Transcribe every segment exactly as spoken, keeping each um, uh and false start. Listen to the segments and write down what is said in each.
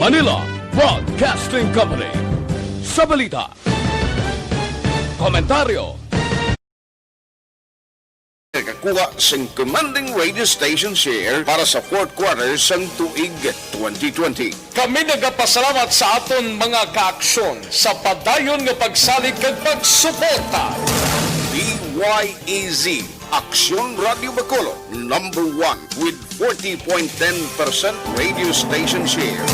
Manila Broadcasting Company. Sa balita, komentaryo, nakakuha sing commanding radio station share para sa fourth quarter sang tuig twenty twenty. Kami nagapasalamat sa aton mga kaaksyon sa padayon nga pagsalig kag pagsuporta. D Y A Z, Aksyon Radio Bacolod, number one with forty point ten percent radio station share.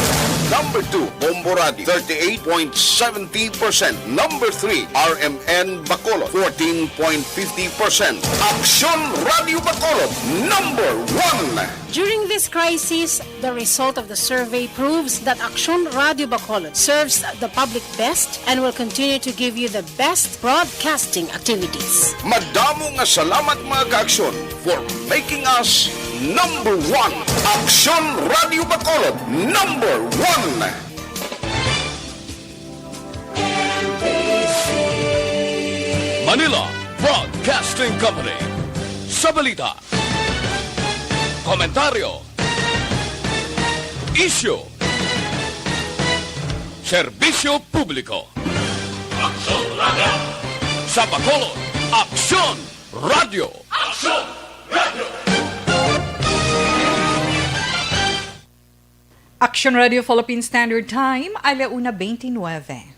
Number two, Bombo Radio, thirty-eight point seventy percent. Number three, R M N Bacolod, fourteen point fifty percent. Aksyon Radio Bacolod, number one. During this crisis, the result of the survey proves that Aksyon Radio Bacolod serves the public best and will continue to give you the best broadcasting activities. Madamo nga salamat, mga kaaksyon, for making us number one. Aksyon Radio Bacolod, number one. Manila Broadcasting Company. Sa balita, komentaryo, isyu, serbisyo publiko. Aksyon Radio. Sa Bacolod, Aksyon Radio. Aksyon Radio. Action Radio Philippine Standard Time, ala una twenty-nine.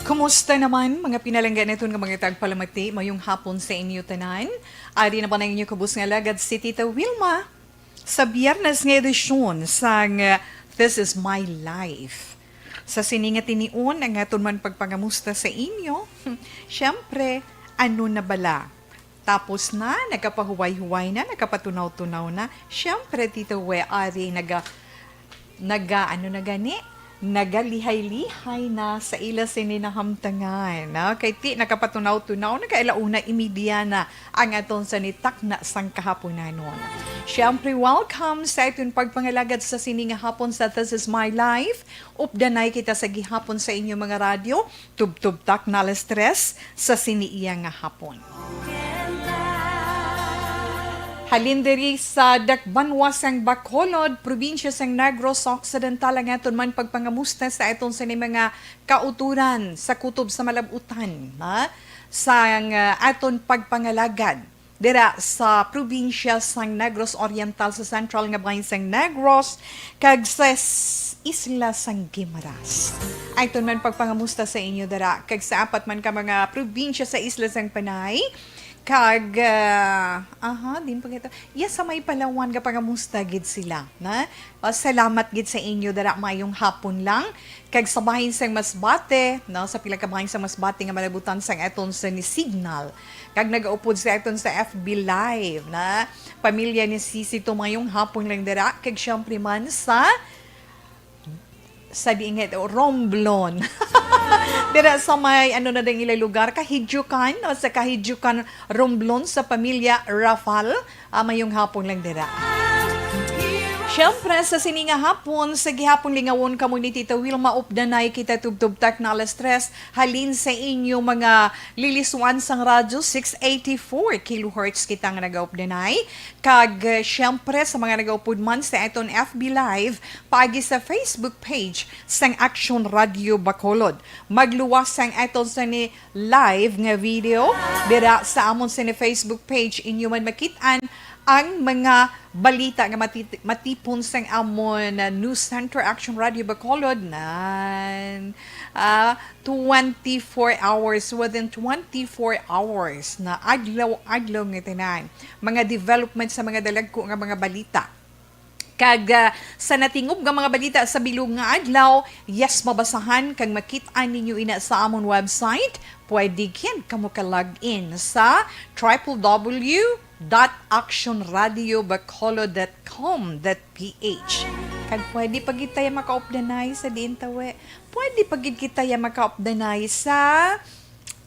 Kumusta naman, mga pinalangga naton nga mga tagpalamati? Mayong hapon sa inyo tanan. Ari na ba ang inyo kubos nga alagad, si Tita Wilma, sa Biyernes nga edisyon sang, uh, This Is My Life. Sa sini nga tinion, ang aton man pagpangamusta sa inyo, siyempre, ano na bala? Tapos na, nagapahuway-huway na, nagapatunaw-tunaw na. Siyempre, Tito We, ari, naga-, naga-, ano na gani? Nagalihay-lihay na sa ila sini nahamtangan, no? Kay ti, nagapatunaw-tunaw, nagaila una imidya na ang aton sa nitakna sang kahaponanon. Siyempre, welcome sa aton pagpangalagad sa sini nga hapon sa This Is My Life. Updanay kita sa gihapon sa inyo mga radyo. Tubtob tak na alas tres sa sini iya nga hapon. Halin diri sa dakbanwa sang Bacolod, probinsya sang Negros Occidental, ang aton man pagpangamusta sa aton sini mga kauturan sa kutob sa Malab-utan, ha? Sang, ah, aton pagpangalagad dira sa probinsya sang Negros Oriental, sa sentral nga bahin sang Negros, kag sa s-, isla sang Guimaras. Aton man pagpangamusta sa inyo dira, kag sa apat man ka mga probinsya sa isla sang Panay, kag, ah, aha, din pa kita. Yes, sa may Palawan, gapangamusta gid sila, na? Ah, salamat gid sa inyo dira, mayong hapon lang. Kag sa bahin sang Masbate, no, sa pila ka bahin sang Masbate nga malab-utan sang aton sa ni signal. Kag nagaupod sa aton sa F B Live na pamilya ni Sisi, tumayong hapon lang dira. Kag siyempre man sa, sa diin nga ito, Romblon. Dira sa may, ano na ding ila lugar, Kahidyukan, o sa Kahidyukan, Romblon, sa pamilya Rafal. Ah, mayong hapon lang dira. Siyempre, sa sini nga hapon, sa gihapon lingawon kamo ni Tita Wilma, updanay kita tubtob tak na alas tres, halin sa inyo mga liliswan sang radyo, six eighty-four kilohertz kita nga nagaupdanay. Kag, eh, siyempre, sa mga nagaupod man sa aton F B Live, paagi sa Facebook page sang Action Radio Bacolod. Magluwas sang aton sa ni live nga video dira sa amon sini Facebook page. Inyo man makit-an ang mga balita nga mati-, matipon sang amon, uh, News Center, Action Radio Bacolod, nan, ah, twenty-four hours, within twenty-four hours na adlaw-adlaw nga tanan. Mga development sa mga dalagko nga mga balita. Kag, ah, sa natingob nga mga balita sa bilog nga adlaw, yes, mabasahan kag makit-an ninyo ina sa amon website. Pwede gid kamo ka-log in sa triple W dot action radio bacolod dot com dot P H. Kag pwede pa gid tayo makaupdanay sa diin tawe. Pwede pa gid kita ya makaupdanay sa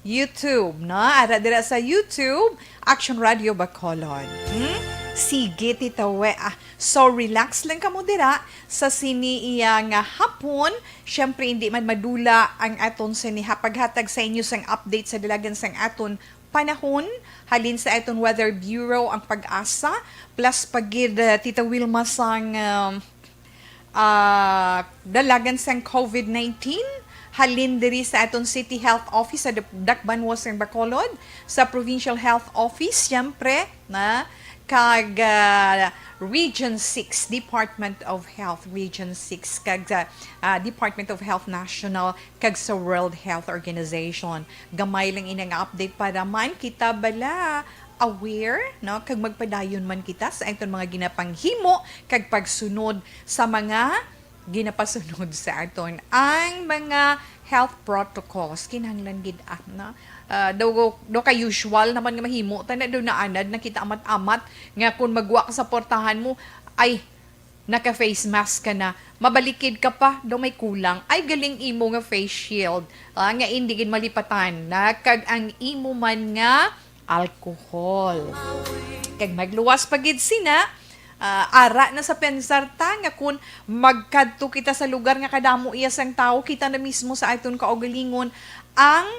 YouTube, no? Ara dira sa YouTube, Action Radio Bacolod. Hmm? Sige, Tita We. Ah, so, relax lang kamo dira sa sini iya nga hapon. Siyempre, hindi man madula ang aton sini ha paghatag sa inyo sang update sa dalagan sang aton panahon. Halin sa aton Weather Bureau, ang PAGASA, plus pa gid, uh, Tita Wilma, sang, um, ah, dalagan sang COVID nineteen, halin diri sa aton City Health Office sa Dap-, Dakbanuas sang Bacolod, sa Provincial Health Office, siyempre, na, kag, ah, Region six, Department of Health, Region six, kag, ah, ah, Department of Health National, kag sa World Health Organization. Gamay lang ini nga update para man kita bala aware, no? Kag magpadayon man kita sa aton mga ginapanghimo kag pagsunod sa mga ginapasunod sa aton ang mga health protocols. Kinahanglan gid, ah, no? Ah, daw, daw ka usual naman nga mahimo, ta na daw naanad na kita amat-amat nga kung magwa ka sa portahan mo, ay, naka-face mask ka na, mabalikid ka pa, daw may kulang. Ay, galing imo nga face shield, ah, nga indi gid malipatan na, kag ang imo man nga alcohol. Kag magluwas pa gid sina, ah, ara na sa pensar ta nga kun magkadto kita sa lugar nga kadamo iya sang tawo, kita na mismo sa aton kaugalingon ang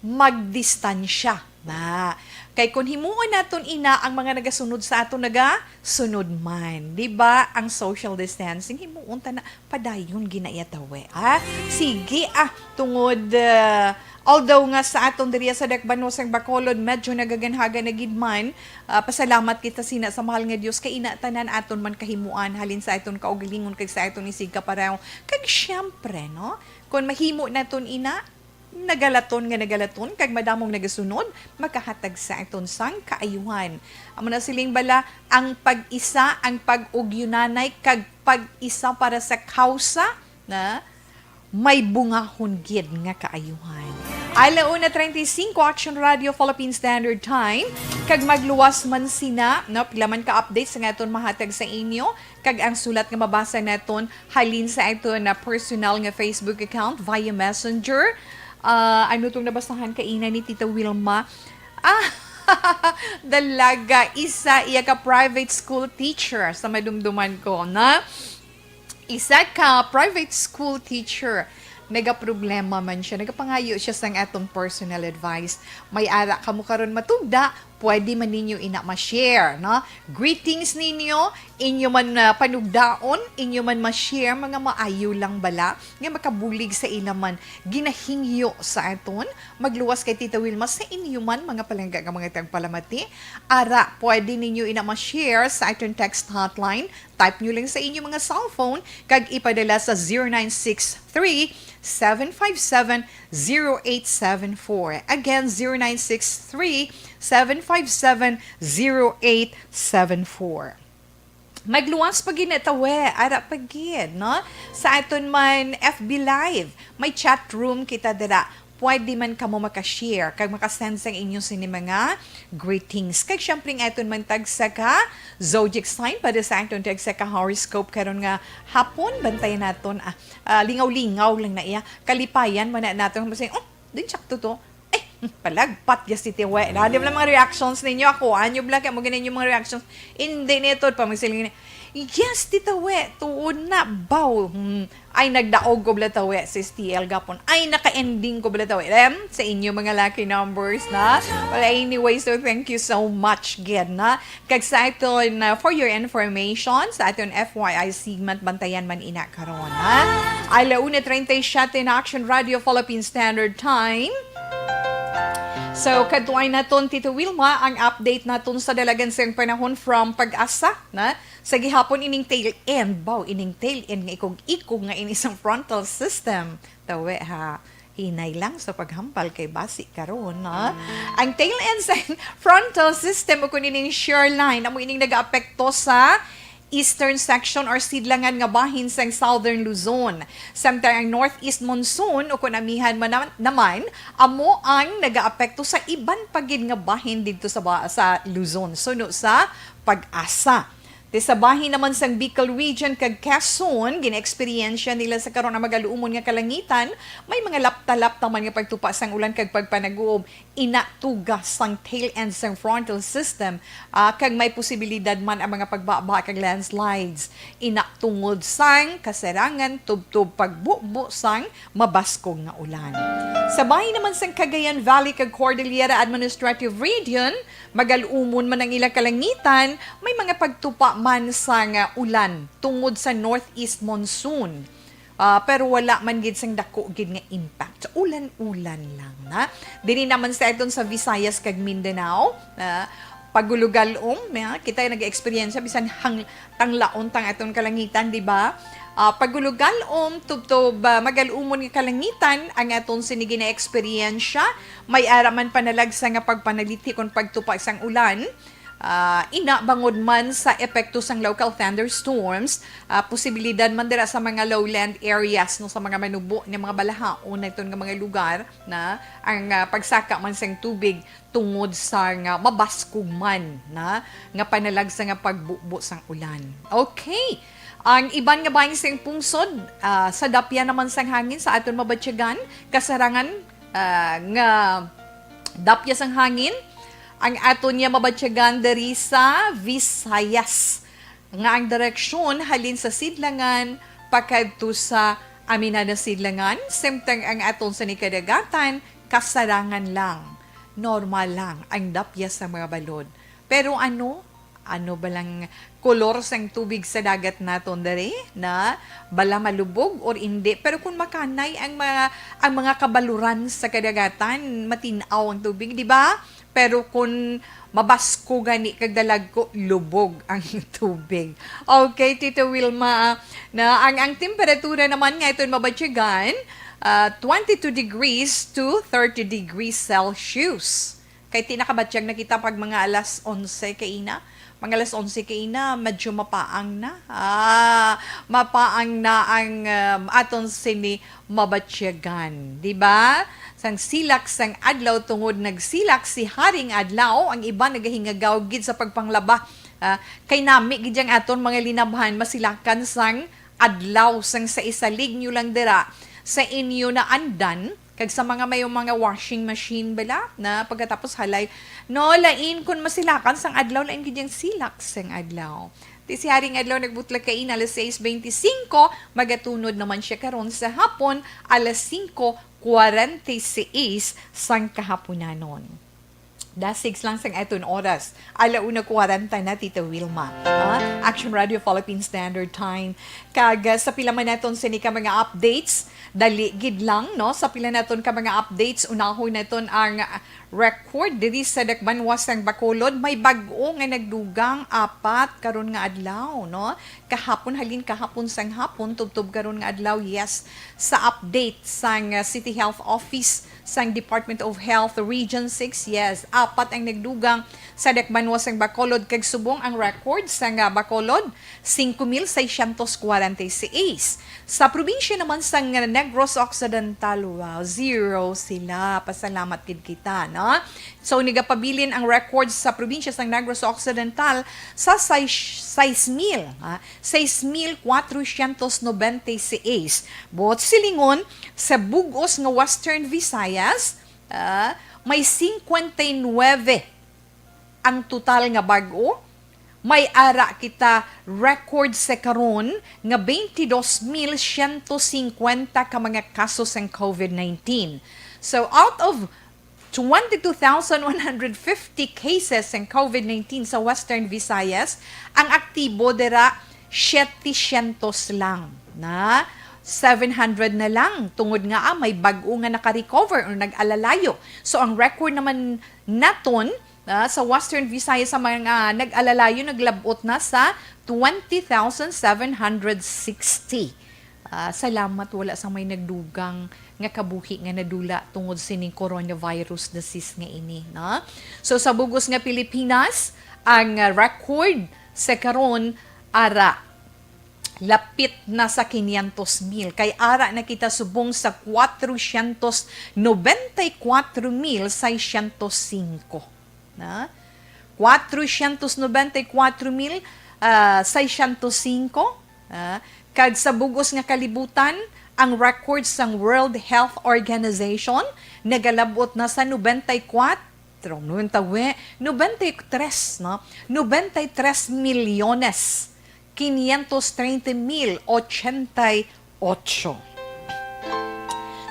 magdistansya na. Kay kun himuon naton ina, ang mga nagasunod sa aton nagasunod man. Di ba? Ang social distancing, himuon ta na padayon ginaiya tawe, ah. Sige, ah, tungod, ah, although nga sa aton diriya sa Dakbanuas sang Bacolod, medyo nagaganhaga na gid man, ah, pasalamat kita sina sa mahal nga Dios kay ina tanan aton man kahimuan halin sa aton kaugalingon kag sa aton isigkapareho. Kag siyempre, no, kung mahimo naton ina, nagalaton nga nagalaton kag madamong nagasunod, makahatag sa aton sang kaayuhan. Amo na siling bala, ang pag-isa, ang pag-ugyunanay kag pag-isa para sa kausa na may bungahon gid nga kaayuhan. Ala una treinta y cinco, Action Radio Philippine Standard Time, kag magluwas man sina, no, pila man ka updates nga aton mahatag sa inyo, kag ang sulat nga mabasa naton halin sa aton na personal nga Facebook account via Messenger. Ah, ano tong nabasahan kaina ni Tita Wilma? Ah, dalaga, isa iya ka private school teacher sa madumduman ko, na isa ka private school teacher. Nagaproblema man siya, nagapangayo siya sang aton personal advice. May ara kamo karon matugda, pwede man ninyo ina ma-share, no? Greetings ninyo, inyo man, ah, panugdaon, inyo man ma-share, mga maayo lang bala nga makabulig sa ila man ginahingyo sa aton. Magluwas kay Tita Wilma sa inyo man, mga palangga nga mga tagpalamati. Ara, pwede ninyo ina ma-share sa aton text hotline. Type nyo lang sa inyo mga cellphone kag ipadala sa zero nine six three, seven five seven, zero eight seven four. Again, zero nine six three, seven five seven, zero eight seven four. Magluwas pa gid na tawe, ara pa gid, no? Sa aton man F B Live, may chat room kita dira. Pwede man kamo maka-share kag maka-send sang inyo sini mga greetings. Kag syempre, ang aton man tagsa ka zodiac sign para sa aton tagsa ka horoscope karon nga hapon. Bantayan naton, ah, ah, lingaw-lingaw lang na iya. Kalipayan man na naton. Kasi, oh, din sakto to. Eh, palagpat ya si Tiwe. Na, di ba lang mga reactions ninyo? Ako, anyo bala kay mo ganin yung mga reactions. Hindi nito, pa magsiling ni, "Yes, Tita We, tuod na, baw." Hmm. Ay, nagdaog ko bala, Tawe, sis T L gapon. Ay, naka-ending ko bala, Tawe. Em, sa inyo mga lucky numbers, na? Well, anyway, so thank you so much, gid, na? Kag sa aton, uh, for your information, sa aton F Y I segment, bantayan man ina karon, ha? Ala una treinta y siete na Action Radio Philippine Standard Time. So, kadtuay naton, Tito Wilma, ang update naton sa dalagan sang panahon from PAGASA, na? Sa gihapon ining tail end, baw, ining tail end nga ikog-ikog nga ini sang frontal system. Tawe, ha, hinay lang sa paghambal kay basi karon, ha? Ang tail end sa frontal system o kun ining shear line, amo ining nagaapekto sa eastern section or sidlangan nga bahin sang Southern Luzon. Samtang ang northeast monsoon, o kon amihan man nam-, naman, amo ang nagaapekto sa iban pa gid nga bahin didto sa ba-, sa Luzon, suno sa PAGASA. Ti sa bahin naman sang Bicol Region kag Quezon, ginaeksperyensya nila sa karon ang magaluumon nga kalangitan, may mga lapta-lapta man nga pagtupa sang ulan kag pagpanag-uob, ina tuga sang tail end sang frontal system, ah, kag may posibilidad man ang mga pagbaba kag landslides. Ina tungod sang kasarangan tubtob pagbubo sang mabaskog nga ulan. Sa bahin naman sang Cagayan Valley kag Cordillera Administrative Region, magal-umon man ang ilang kalangitan, may mga pagtupa man sang ulan tungod sa northeast monsoon. Ah, pero wala man gid sing dako gid nga impact. Ulan-ulan lang na. Diri naman sa aton sa Visayas kag Mindanao, ah, pagulugalom, ya, kita nag-experience bisan hang tanglaon tang aton kalangitan, di ba? Ah, pagulugalom, tubtob, ah, magal-umon nga kalangitan ang aton sini gina-eksperyensya. May ara man panalagsa nga pagpanalithi kon pagtupa sang ulan. Ah, ina bangod man sa epekto sang local thunderstorms, ah, posibilidad man dira sa mga lowland areas, no, sa mga manubo ni mga balahaon na iton nga mga lugar na ang, ah, pagsaka man sang tubig tungod sa nga mabaskog man na nga panalagsa nga pagbubo sang ulan. Okay. Ang iban nga bahin sing pungsod, ah, sa dapya naman sang hangin sa aton mabatyagan, kasarangan, ah, nga dapya sang hangin ang aton nga mabatyagan diri sa Visayas, nga ang direksyon halin sa sidlangan pakadto sa aminan nga sidlangan, samtang ang aton sa kadagatan kasarangan lang. Normal lang ang dapya sa mga balod. Pero ano? Ano ba lang kolor sang tubig sa dagat naton diri? Na bala malubog or indi? Pero kung makanay ang mga, ang mga kabaluran sa kadagatan, matin-aw ang tubig, di ba? Pero kung mabasko gani kag dalagko, lubog ang tubig. Okay, Tita Wilma, na ang, ang temperatura naman nga iton mabatyagan, ah, twenty-two degrees to thirty degrees Celsius. Kay ti nakabatyag na kita pag mga alas onse kaina. Mga alas onse kaina, medyo mapaang na. Ah, mapaang na ang, um, aton sini mabatyagan, di ba? Sang silak sang adlaw, tungod nagsilak si Haring Adlaw, ang iban nagahingagaw gid sa pagpanglaba. Ah, kay nami gid ang aton mga linabhan masilakan sang adlaw, sang sa isalig nyo lang dira sa inyo na andan, kag sa mga may mga washing machine bala, na pagkatapos halay, no, lain kun masilakan sang adlaw, lain gid ang silak sang adlaw. Ti si Haring Adlaw nagbutlag kaina alas sais beintisinko, magatunod naman sia karon sa hapon, alas singko kwarenta y seis sang kahapunanon. Dasig lang sang aton oras. Ala una kwarenta na, Tita Wilma. Ah, Action Radio Philippine Standard Time. Kag, ah, sa pila man naton sini ka mga updates, dali gid lang, no? Sa pila naton ka mga updates, unahon naton ang, ah, record diri sa dakbanwa sang Bacolod. May bag-o nga nagdugang, apat karon nga adlaw, no? Kahapon, halin kahapon sang hapon, tubtob karon nga adlaw, yes. Sa update sang, ah, City Health Office, sang Department of Health Region six, yes, apat ang nagdugang sa dakbanwa sang Bacolod, kag subong ang record sang, ah, Bacolod, singko mil seiscientos kwarenta y seis. Sa probinsya naman sang Negros Occidental, wow, zero sila. Pasalamat gid kita, no? So, nagapabilin ang record sa probinsya sang Negros Occidental sa sais-, sais mil, ah, sais mil kwatrocientos nobenta y seis. Buot silingon, sa bug-os nga Western Visayas, ah, may singkwenta y nuebe ang total nga bag-o. May ara kita record sa karon nga twenty-two mil siyento singkwenta ka mga kaso sang COVID nineteen. So, out of twenty-two thousand one hundred fifty cases sang COVID nineteen sa Western Visayas, ang aktibo dira, setecientos lang na, seven hundred na lang, tungod nga, ah, may bag-o nga naka-recover o nag-alalayo. So, ang record naman naton, ah, sa Western Visayas sa mga nag-alalayo, naglab-ot na sa twenty thousand seven hundred sixty. Ah, salamat, wala sa may nagdugang nga kabuhi nga nadula tungod sining coronavirus disease nga ini, no? So, sa bug-os nga Pilipinas, ang, ah, record sa karon Ara, lapit na sa quinientos mil. Kay ara na kita subong sa cuatrocientos noventa y cuatro mil seiscientos cinco. Na? Cuatrocientos noventa y cuatro mil, ah, seiscientos cinco. Ah, kag sa bug-os nga kalibutan, ang record sang World Health Organization nagalabot na sa noventa y cuatro, noventa, we, noventa y tres, no? Noventa y tres milyones quinientos treinta mil ochenta y ocho.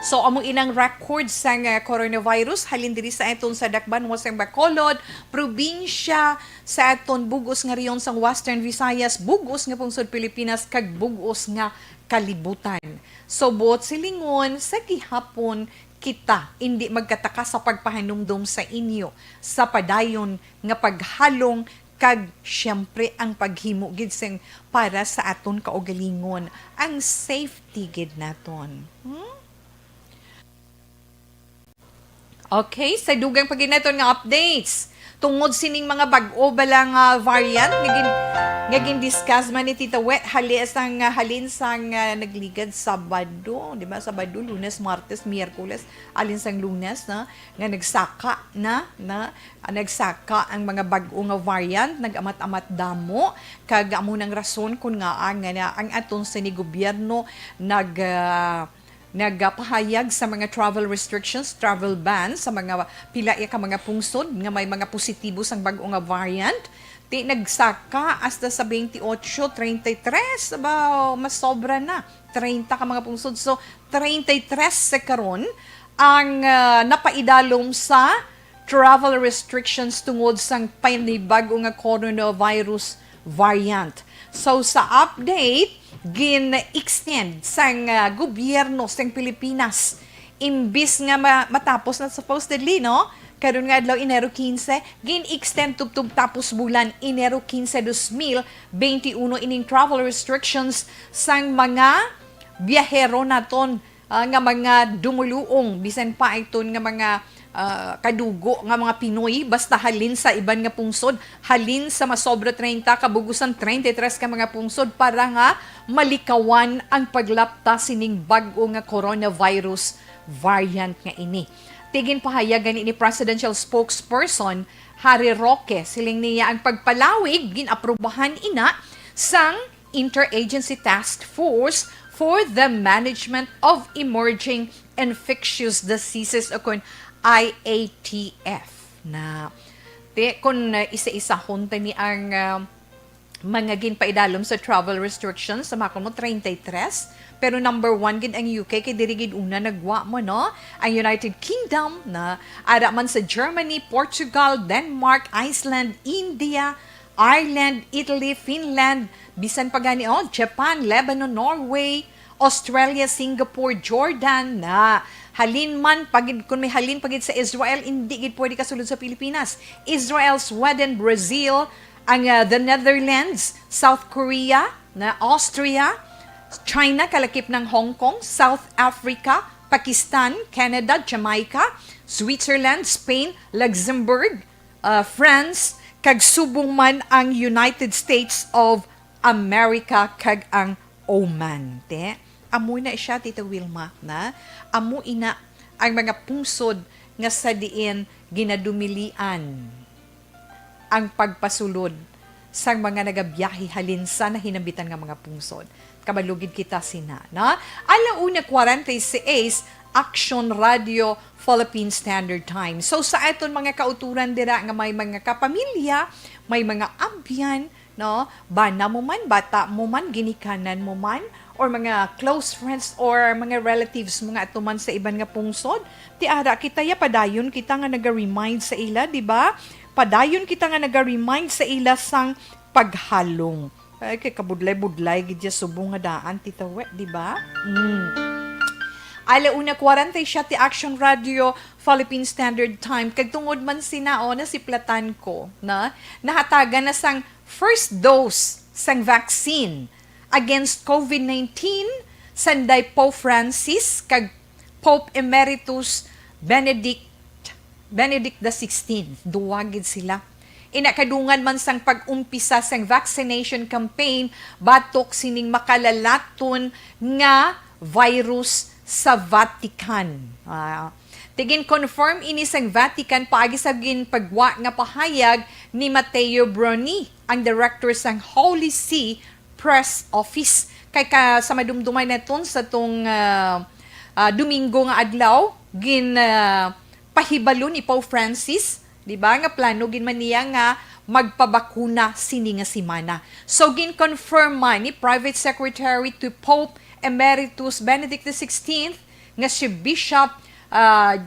So, amo inang record sang, ah, coronavirus halin diri sa aton sa dakbanan sang Bacolod, probinsya, sa aton bug-os nga rehiyon sang Western Visayas, bug-os nga pungsod Pilipinas, kag bug-os nga kalibutan. So, buot silingon, sa gihapon kita indi magkataka sa pagpahanumdom sa inyo sa padayon nga paghalong kag, siyempre, ang paghimo gid sing para sa aton kaugalingon, ang safety gid naton. Hmm? Okay, sa dugang pa gid naton nga updates tungod sining mga bag-o bala nga variant nga gin-, nga gin-discuss man ni Tita Wet hali sang, ah, halin sang, ah, nagligad Sabado, di ba? Sabado, Lunes, Martes, Miyerkules, halin sang Lunes na nga nagsaka na, na, ah, nagsaka ang mga bag-o nga variant, nag-amat-amat damo, kag amo nang rason kun ngaa nga na, ang aton sini gobyerno nag, ah, nagapahayag sa mga travel restrictions, travel ban sa mga pila ya ka mga pungsod nga may mga positibo sang bag-o nga variant. Ti nagsaka hasta sa twenty-eight, thirty-three, ba, masobra na. Treinta ka mga pungsod. So, treinta y tres sa karon ang, ah, napaidalom sa travel restrictions tungod sang panibag-o nga coronavirus variant. So, sa update, gin-extend sang, ah, gobyerno sang Pilipinas. Imbis nga ma-, matapos na supposedly, no? Karon nga adlaw, Enero quince, gin-extend tubtob tapos bulan, Enero quince, dos mil beintiuno, ining travel restrictions sang mga biyahero naton, ah, nga mga dumuluong, bisan pa iton nga mga, ah, kadugo nga mga Pinoy, basta halin sa iban nga pungsod, halin sa masobra treinta ka bug-os sang treinta y tres ka mga pungsod para nga malikawan ang paglapta sining bag-o nga coronavirus variant nga ini. Ti ginpahayag gani ni Presidential Spokesperson Harry Roque, siling niya ang pagpalawig gin-aprubahan ina sang Interagency Task Force for the Management of Emerging Infectious Diseases, o kon I A T F na. Ti, kung, uh, isa-isahon ta ni ang, uh, mga ginpaidalom sa travel restrictions, sa mga kuno treinta y tres, pero number one gid ang U K, kay diri gid una nagwa mo, no? Ang United Kingdom na, ara man sa Germany, Portugal, Denmark, Iceland, India, Ireland, Italy, Finland, bisan pa gani, oh, Japan, Lebanon, Norway, Australia, Singapore, Jordan, na halin man pagid, kung may halin pagid sa Israel, hindi gid pwede kasulod sa Pilipinas. Israel, Sweden, Brazil, ang, ah, the Netherlands, South Korea, na Austria, China, kalakip ng Hong Kong, South Africa, Pakistan, Canada, Jamaica, Switzerland, Spain, Luxembourg, ah, France, kag subong man ang United States of America kag ang Oman. Te, amo na siya, Tita Wilma, na amo ina ang mga pungsod nga sa diin ginadumilian ang pagpasulod sang mga nagabiyahe halin sa nahinambitan nga mga pungsod. Kabalo gid kita sina, no? Ala una kwarenta y seis, Action Radio Philippine Standard Time. So, sa aton mga kauturan dira nga may mga kapamilya, may mga abyan, no? Bana mo man, bata mo man, ginikanan mo man, or mga close friends or mga relatives mo nga ato man sa iban nga pungsod, ti ara kita ya, padayon kita nga naga-remind sa ila, di ba? Padayon kita nga naga-remind sa ila sang paghalong. Ay, kay kabudlay-budlay gid ya subong nga daan, Tita We, di ba? Mm. Ala una kwarenta y siyete, Action Radio Philippine Standard Time. Kag tungod man sina, oh, nasiplatan ko na nahatagan na sang first dose sang vaccine against COVID nineteen sanday Pope Francis kag Pope Emeritus Benedict, Benedict the sixteenth. Duwa gid sila. Ina, kadungan man sang pag-umpisa sang vaccination campaign batok sining makalalaton nga virus sa Vatican. Ah, ti gin-confirm ini sang Vatican paagi sa ginpagwa nga pahayag ni Matteo Bruni, ang director sang Holy See Press Office. Kay ka, sa madumduman naton sa tong, ah, ah, Domingo nga adlaw, gin, ah, pahibalo ni Pope Francis, di ba, nga plano gid man niya nga magpabakuna sini nga semana. So, gin-confirm man ni Private Secretary to Pope Emeritus Benedict the sixteenth nga si Bishop, ah,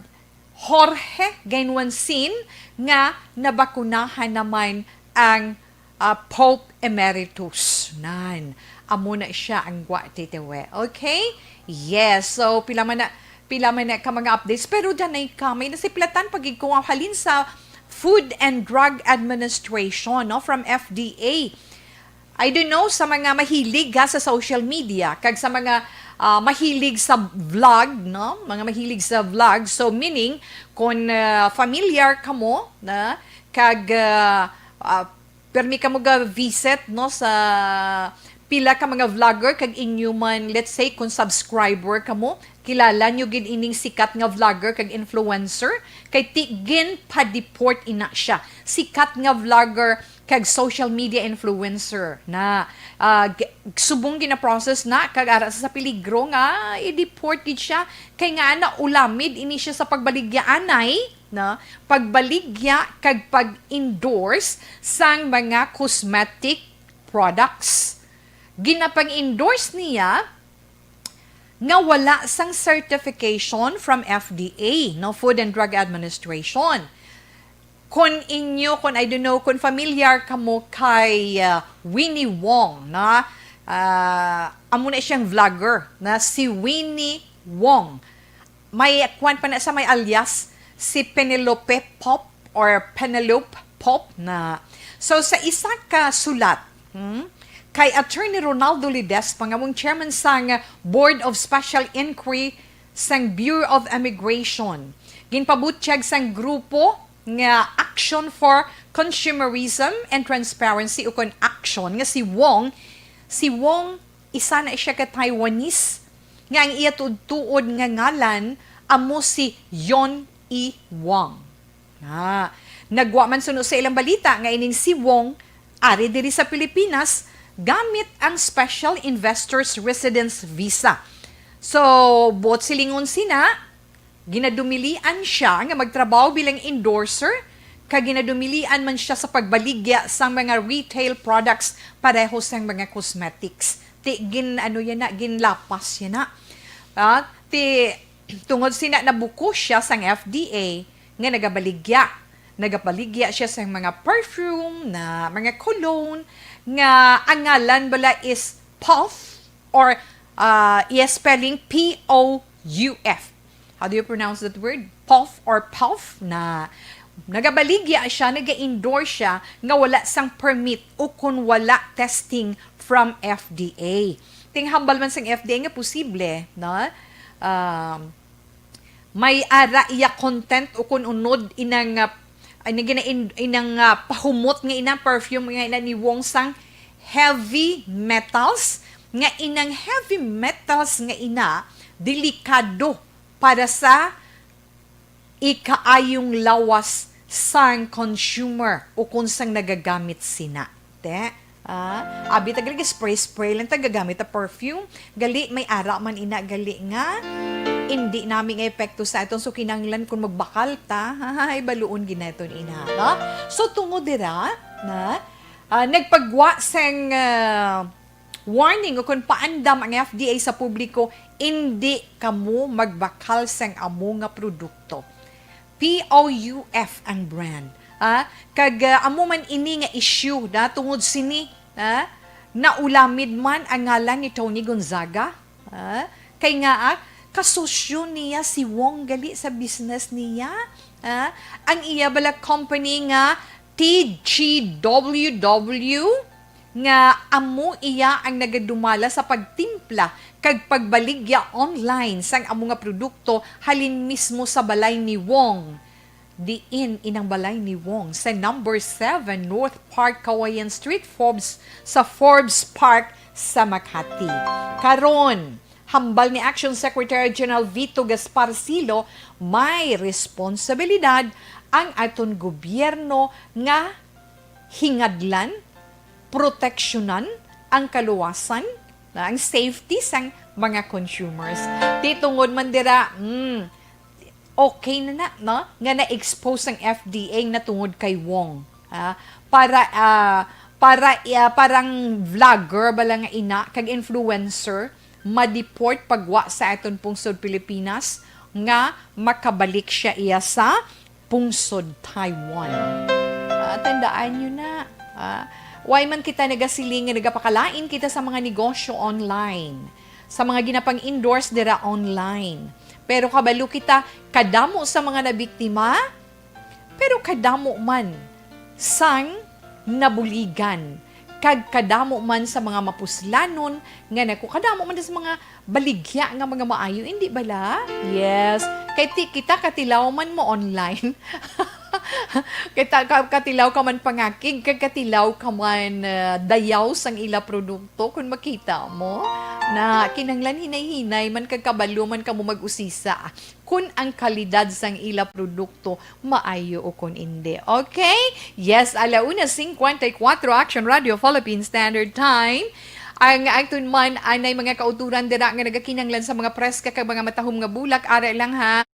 Jorge Gainwancin nga nabakunahan naman ang, ah, Pope Emeritus. Nan, amo na siya ang gwa, titiwe. Okay? Yes. So, pila man na, pila man na ka mga updates. Pero danay ka, may nasiplatan pa gid ko nga halin sa Food and Drug Administration, no, from F D A. I don't know sa mga mahilig, ha, sa social media, kag sa mga, ah, mahilig sa vlog, no? Mga mahilig sa vlog. So, meaning, kung, ah, familiar kamo, na, kag, ah, ah, permi kamo ga-visit, no, sa pila ka mga vlogger, kag inyo man, let's say, kung subscriber kamo, kilala nyo gid ining sikat nga vlogger kag influencer, kay ti-, ginpa-deport ina siya. Sikat nga vlogger kag social media influencer na, ah, g-, subong gina-process na, kag ara sa peligro nga i-deport gid siya, kay nga ana ulamid ini siya sa pagbaligya anay, no? Pagbaligya kag pag-endorse sang mga cosmetic products. Ginapang-endorse niya nga wala sang certification from F D A, no, Food and Drug Administration. Kon inyo, kon, I don't know, kon familiar kamo kay, ah, Winnie Wong, na, ah, amo na siyang vlogger, na si Winnie Wong. May kuwan pa na sa may alias, si Penelope Pop or Penelope Pop na. So, sa isa ka sulat, hmm, kay Attorney Ronaldo Ledesma, nga among chairman sang Board of Special Inquiry sang Bureau of Immigration, ginpabutyag sang grupo nga Action for Consumerism and Transparency, ukon Action, nga si Wong, si Wong, isa na siya ka Taiwanese nga ang iya tuod-tuod nga ngalan amo si Yon E Wang. Ah, nagwa man suno sa ilang balita nga ining si Wong ari diri sa Pilipinas gamit ang Special Investors Residence Visa. So, buot silingon sina, ginadumilian siya nga magtrabaho bilang endorser, kag ginadumilian man siya sa pagbaligya sang mga retail products pareho sang mga cosmetics. Ti gin, ano yan na, ginlapas yan na. Ah, ti, tungod sina nabuko siya sang F D A nga nagabaligya. Nagabaligya siya sang mga perfume na mga cologne nga ang ngalan bala is Puff or, ah, iya spelling P O U F. How do you pronounce that word? Puff or Puff na nagabaligya siya, naga-endorse siya nga wala sang permit o kun wala testing from F D A. Ting hambal man sang F D A nga posible, no? Um, may ara iya content o kun unod inang, ah, ay, na gina-, in-, inang, ah, pahumot nga inang perfume nga ina ni Wong sang heavy metals, nga inang heavy metals nga ina delikado para sa ikaayong lawas sang consumer o kung sang nagagamit sina. Te, ah, abi ta gali spray-spray lang ta gagamit ta perfume. Gali may ara man ina gali nga indi nami nga epekto sa aton. So, kinahanglan kung magbakal ta, ay, baluon ginaton ina, no? So, tungod dira, na, ah, nagpagwa sang, ah, warning o kon paandam ang F D A sa publiko, indi kamo magbakal sang amo nga produkto. P O U F ang brand. Ah, kag, ah, amo man ini nga issue na tungod sini, ah, naulamid man ang ngalan ni Tony Gonzaga. Ah, kay nga, ah, kasosyo niya si Wong gali sa business niya. Ah, ang iya bala company nga T G W W, nga amo iya ang nagadumala sa pagtimpla kag pagbaligya online sang amo nga produkto halin mismo sa balay ni Wong. Diin inang balay ni Wong sa number seven North Park Kawayan Street, Forbes, sa Forbes Park sa Makati. Karon, hambal ni Action Secretary General Vito Gaspar Silo, may responsibilidad ang aton gobyerno nga hingadlan, proteksyonan ang kaluwasan, na ang safety sang mga consumers. Di tungod man dira, mm, okay na na, no? Nga na-expose ang F D A na tungod kay Wong. Ha? Para, ah, para, ah, parang vlogger bala nga ina, kag influencer, ma-deport pagwa sa aton pungsod Pilipinas, nga makabalik siya iya sa pungsod Taiwan. Ah, tandaan nyo na, ah, why man kita nagasiling nga nagapakalain kita sa mga negosyo online, sa mga ginapang-endorse dira online. Pero kabalo kita, kadamo sa mga nabiktima, pero kadamo man sang nabuligan, kag kadamo man sa mga mapuslanon nga nako, kadamo man sa mga baligya nga mga maayo, hindi bala? Yes. Kay ti-, kita katilaw man mo online. Kita ka, katilaw ka man pangakig, kag katilaw ka man, ah, dayaw sang ila produkto, kung makita mo na kinahanglan hinay-hinay man kag kabalo man kamo mag-usisa. Kun ang kalidad sang ila produkto maayo o kun indi. Okay? Yes, ala una cincuenta y cuatro, Action Radio Philippine Standard Time. Ang aton man anay mga kauturan dira nga nagakinahanglan sa mga preska kag mga matahom nga bulak, ara lang ha.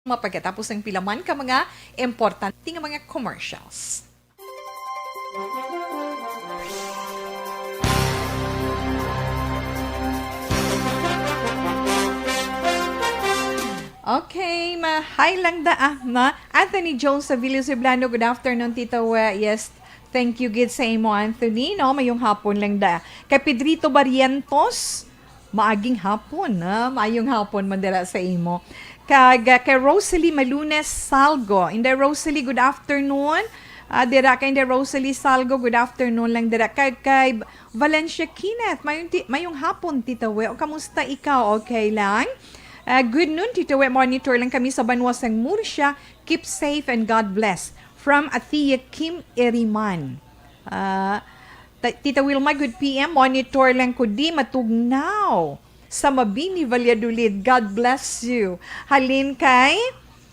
Mapagkatapos ng pila man ka mga importante nga mga commercials. Okay, ma-, hi lang da, ah, na. Anthony Jones sa Villa Ceblano, good afternoon, Tito We. Yes, thank you gid sa imo, Anthony, no? Mayong hapon lang da. Kay Pedrito Barrientos, maaging hapon, ah. Maayong hapon man dira sa imo. Kag, ah, kay Rosalie Malunes Salgo. Inday Rosalie, good afternoon. Ah, dira kay Inday Rosalie Salgo, good afternoon lang dira. Kag kay Valencia Kenneth, mayong ti-, mayong hapon, Tita We. O, kamusta ikaw? Okay lang? Ah, good noon, Tita We. Monitor lang kami sa banwa sang Murcia. Keep safe and God bless. From Athea Kim Iriman. Ah, Ta-, Tita Wilma, good P M. Monitor lang ko di matugnaw sa Mabini, Valladolid. God bless you. Halin kay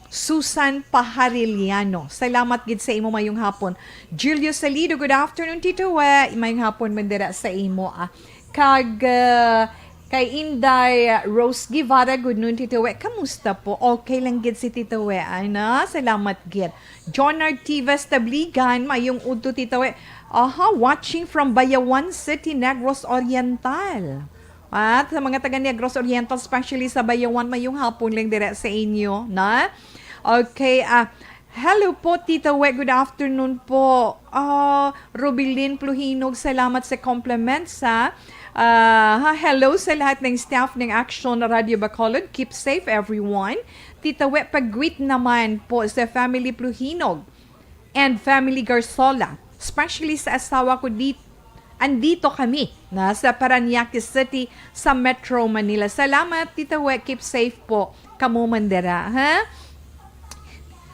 Susan Pahariliano. Salamat gid sa imo, mayong hapon. Julio Salido, good afternoon, Tito We. Mayong hapon man dira sa imo, ah. Kag, ah, kay Inday Rose Guevara, good noon, Tito We. Kamusta po? Okay lang gid si Tito We, ana. Salamat gid. John Artivas Tabligan, mayong udto, Tito We. Aha, watching from Bayawan City, Negros Oriental. At sa mga taga Negros Oriental, especially sa Bayawan, mayong hapon lang dira sa inyo, na? Okay, ah, hello po, Tita We. Good afternoon po. Ah, Rubilin Pluhinog, salamat sa compliments, ha. Ah, ha, hello sa lahat ng staff ng Action Radio Bacolod. Keep safe, everyone. Tita We, pag-greet naman po sa family Pluhinog and family Garsola, especially sa asawa ko di-, andito kami na sa Parañaque City, sa Metro Manila. Salamat, Tita We. Keep safe po kamo man dira, ha?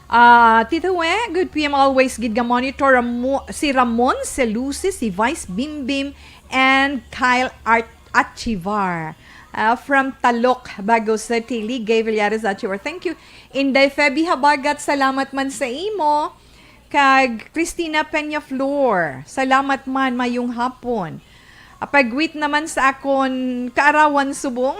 Ah, Tita We, good P M always gid ga monitor Ramo-, si Ramon, si Lucy, si Vice Bimbim, and Kyle Art Achivar. Ah, from Talok, Bago City, Lee Gay Villares Achivar. Thank you. Inday Feby Habagat, salamat man sa imo. Kag Christina Peña Flor, salamat man, mayong hapon. Ah, pag-greet naman sa akon kaarawan subong.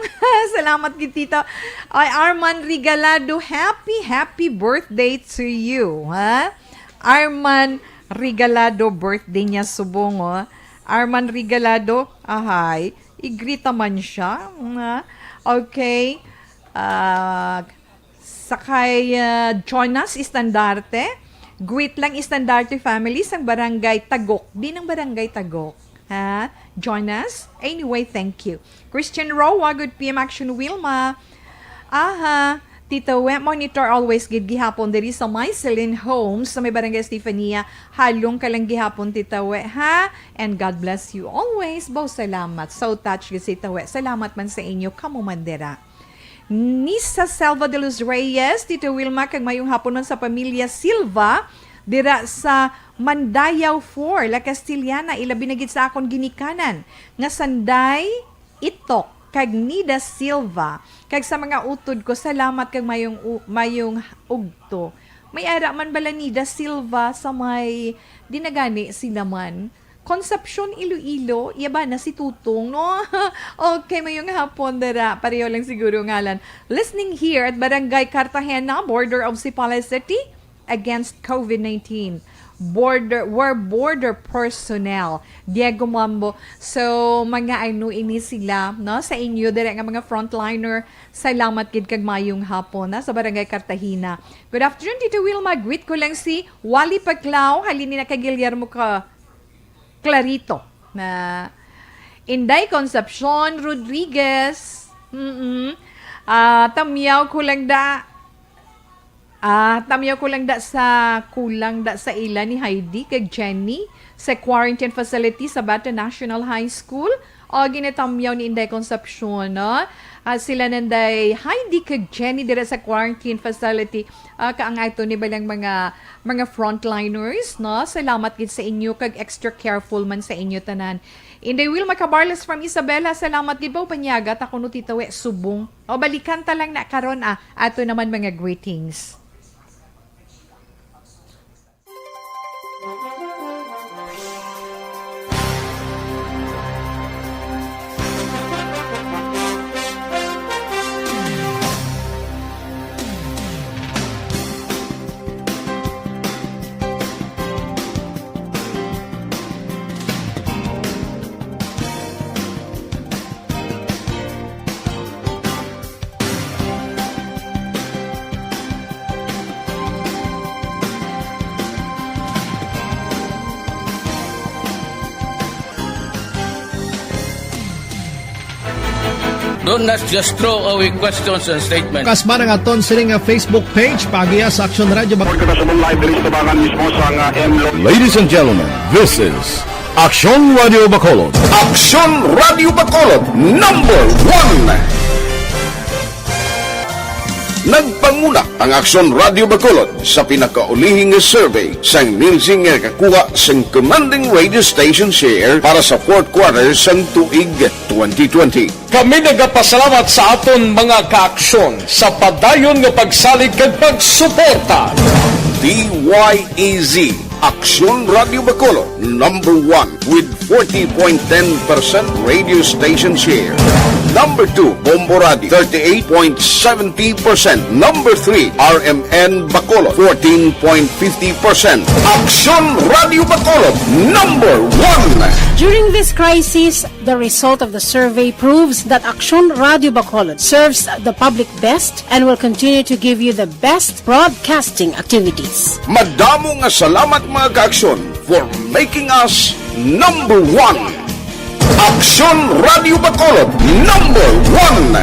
Salamat gid, Tita. Ay, Arman Regalado, happy, happy birthday to you, ha? Arman Regalado, birthday niya subong, oh. Arman Regalado, ahay, i-greet naman siya, ha? Okay. Ah, sa kay, ah, Jonas Estandarte, greet lang Estandarte family sang Barangay Tagok. Di nang Barangay Tagok. Ha? Jonas? Anyway, thank you. Christian Roa, good P M Action Wilma. Aha, Tita We, monitor always gid gihapon diri sa Myceline Homes sa may Barangay Estefania. Halong ka lang gihapon, Tita We, ha? And God bless you always. Bow, salamat. So touch gid si Tita We. Salamat man sa inyo, kamo man dira. Nisa Selva de los Reyes, Tita Wilma, kag mayong hapon man sa pamilya Silva, dira sa Mandayaw four, La Castellana, ilabi na gid sa akon ginikanan nga Sanday Itok kag Nida Silva, kag sa mga utod ko, salamat kag mayong u-, mayong ugto. May ara man bala Nida Silva sa may dinagani sila man? Concepcion, Iloilo, iya ba na si Tutong, no? Okay, mayong hapon dira. Pareho lang siguro ngalan. Listening here at Barangay Cartagena, border of Sipala City, against COVID nineteen. Border, we're border personnel. Diego Mambo. So, mga ano ini sila, no? Sa inyo, dira nga mga frontliner, salamat gid kag mayong hapon, na sa Barangay Cartagena. Good afternoon, Tito Wilma. Greet ko lang si Wally Paclao, halin ni na kay Guillermo ka Clarito, na Inday Concepcion Rodriguez. Mm-mm. Ah, tamyaw ko lang da. Ah, tamyaw ko lang da sa kulang da sa ila ni Heidi kag Jenny sa quarantine facility sa Bata National High School. O, ginatamyaw ni Inday Concepcion, no? Ah, sila nanday Heidi kag Jenny dira sa quarantine facility. Ah, ka ang ato ni balang mga, mga frontliners, no? Salamat gid sa inyo kag extra careful man sa inyo tanan. Inday Wilma Cabarles from Isabela, salamat gid ba, ubanyaga ta kuno, Tita We, subong. O, balikan ta lang na karon, ah, ato naman mga greetings. Don't, let's just throw away questions and statements. Kasma nga aton sini nga Facebook page, paagiha sa Action Radio Bac- Report kita sa live diri sa tabangan mismo sa nga M Lo- Ladies and gentlemen, this is Action Radio Bacolod. Action Radio Bacolod, number one. Nagpanguna ang Action Radio Bacolod sa pinakaulihi nga survey sang Nielsen nga nakakuha sang commanding radio station share para sa fourth quarter sang tuig twenty twenty. Kami nagapasalamat sa aton mga kaaksyon sa padayon nga pagsalig kag pagsuporta. D Y E Z, Aksyon Radio Bacolod, number one with forty point ten percent radio station share. Number two, Bombo Radio, thirty-eight point seventy percent. Number three, R M N Bacolod, fourteen point fifty percent. Aksyon Radio Bacolod, number one. During this crisis, the result of the survey proves that Aksyon Radio Bacolod serves the public best and will continue to give you the best broadcasting activities. Madamo nga salamat, mga kaaksyon, for making us number one. Aksyon Radio Bacolod, number one.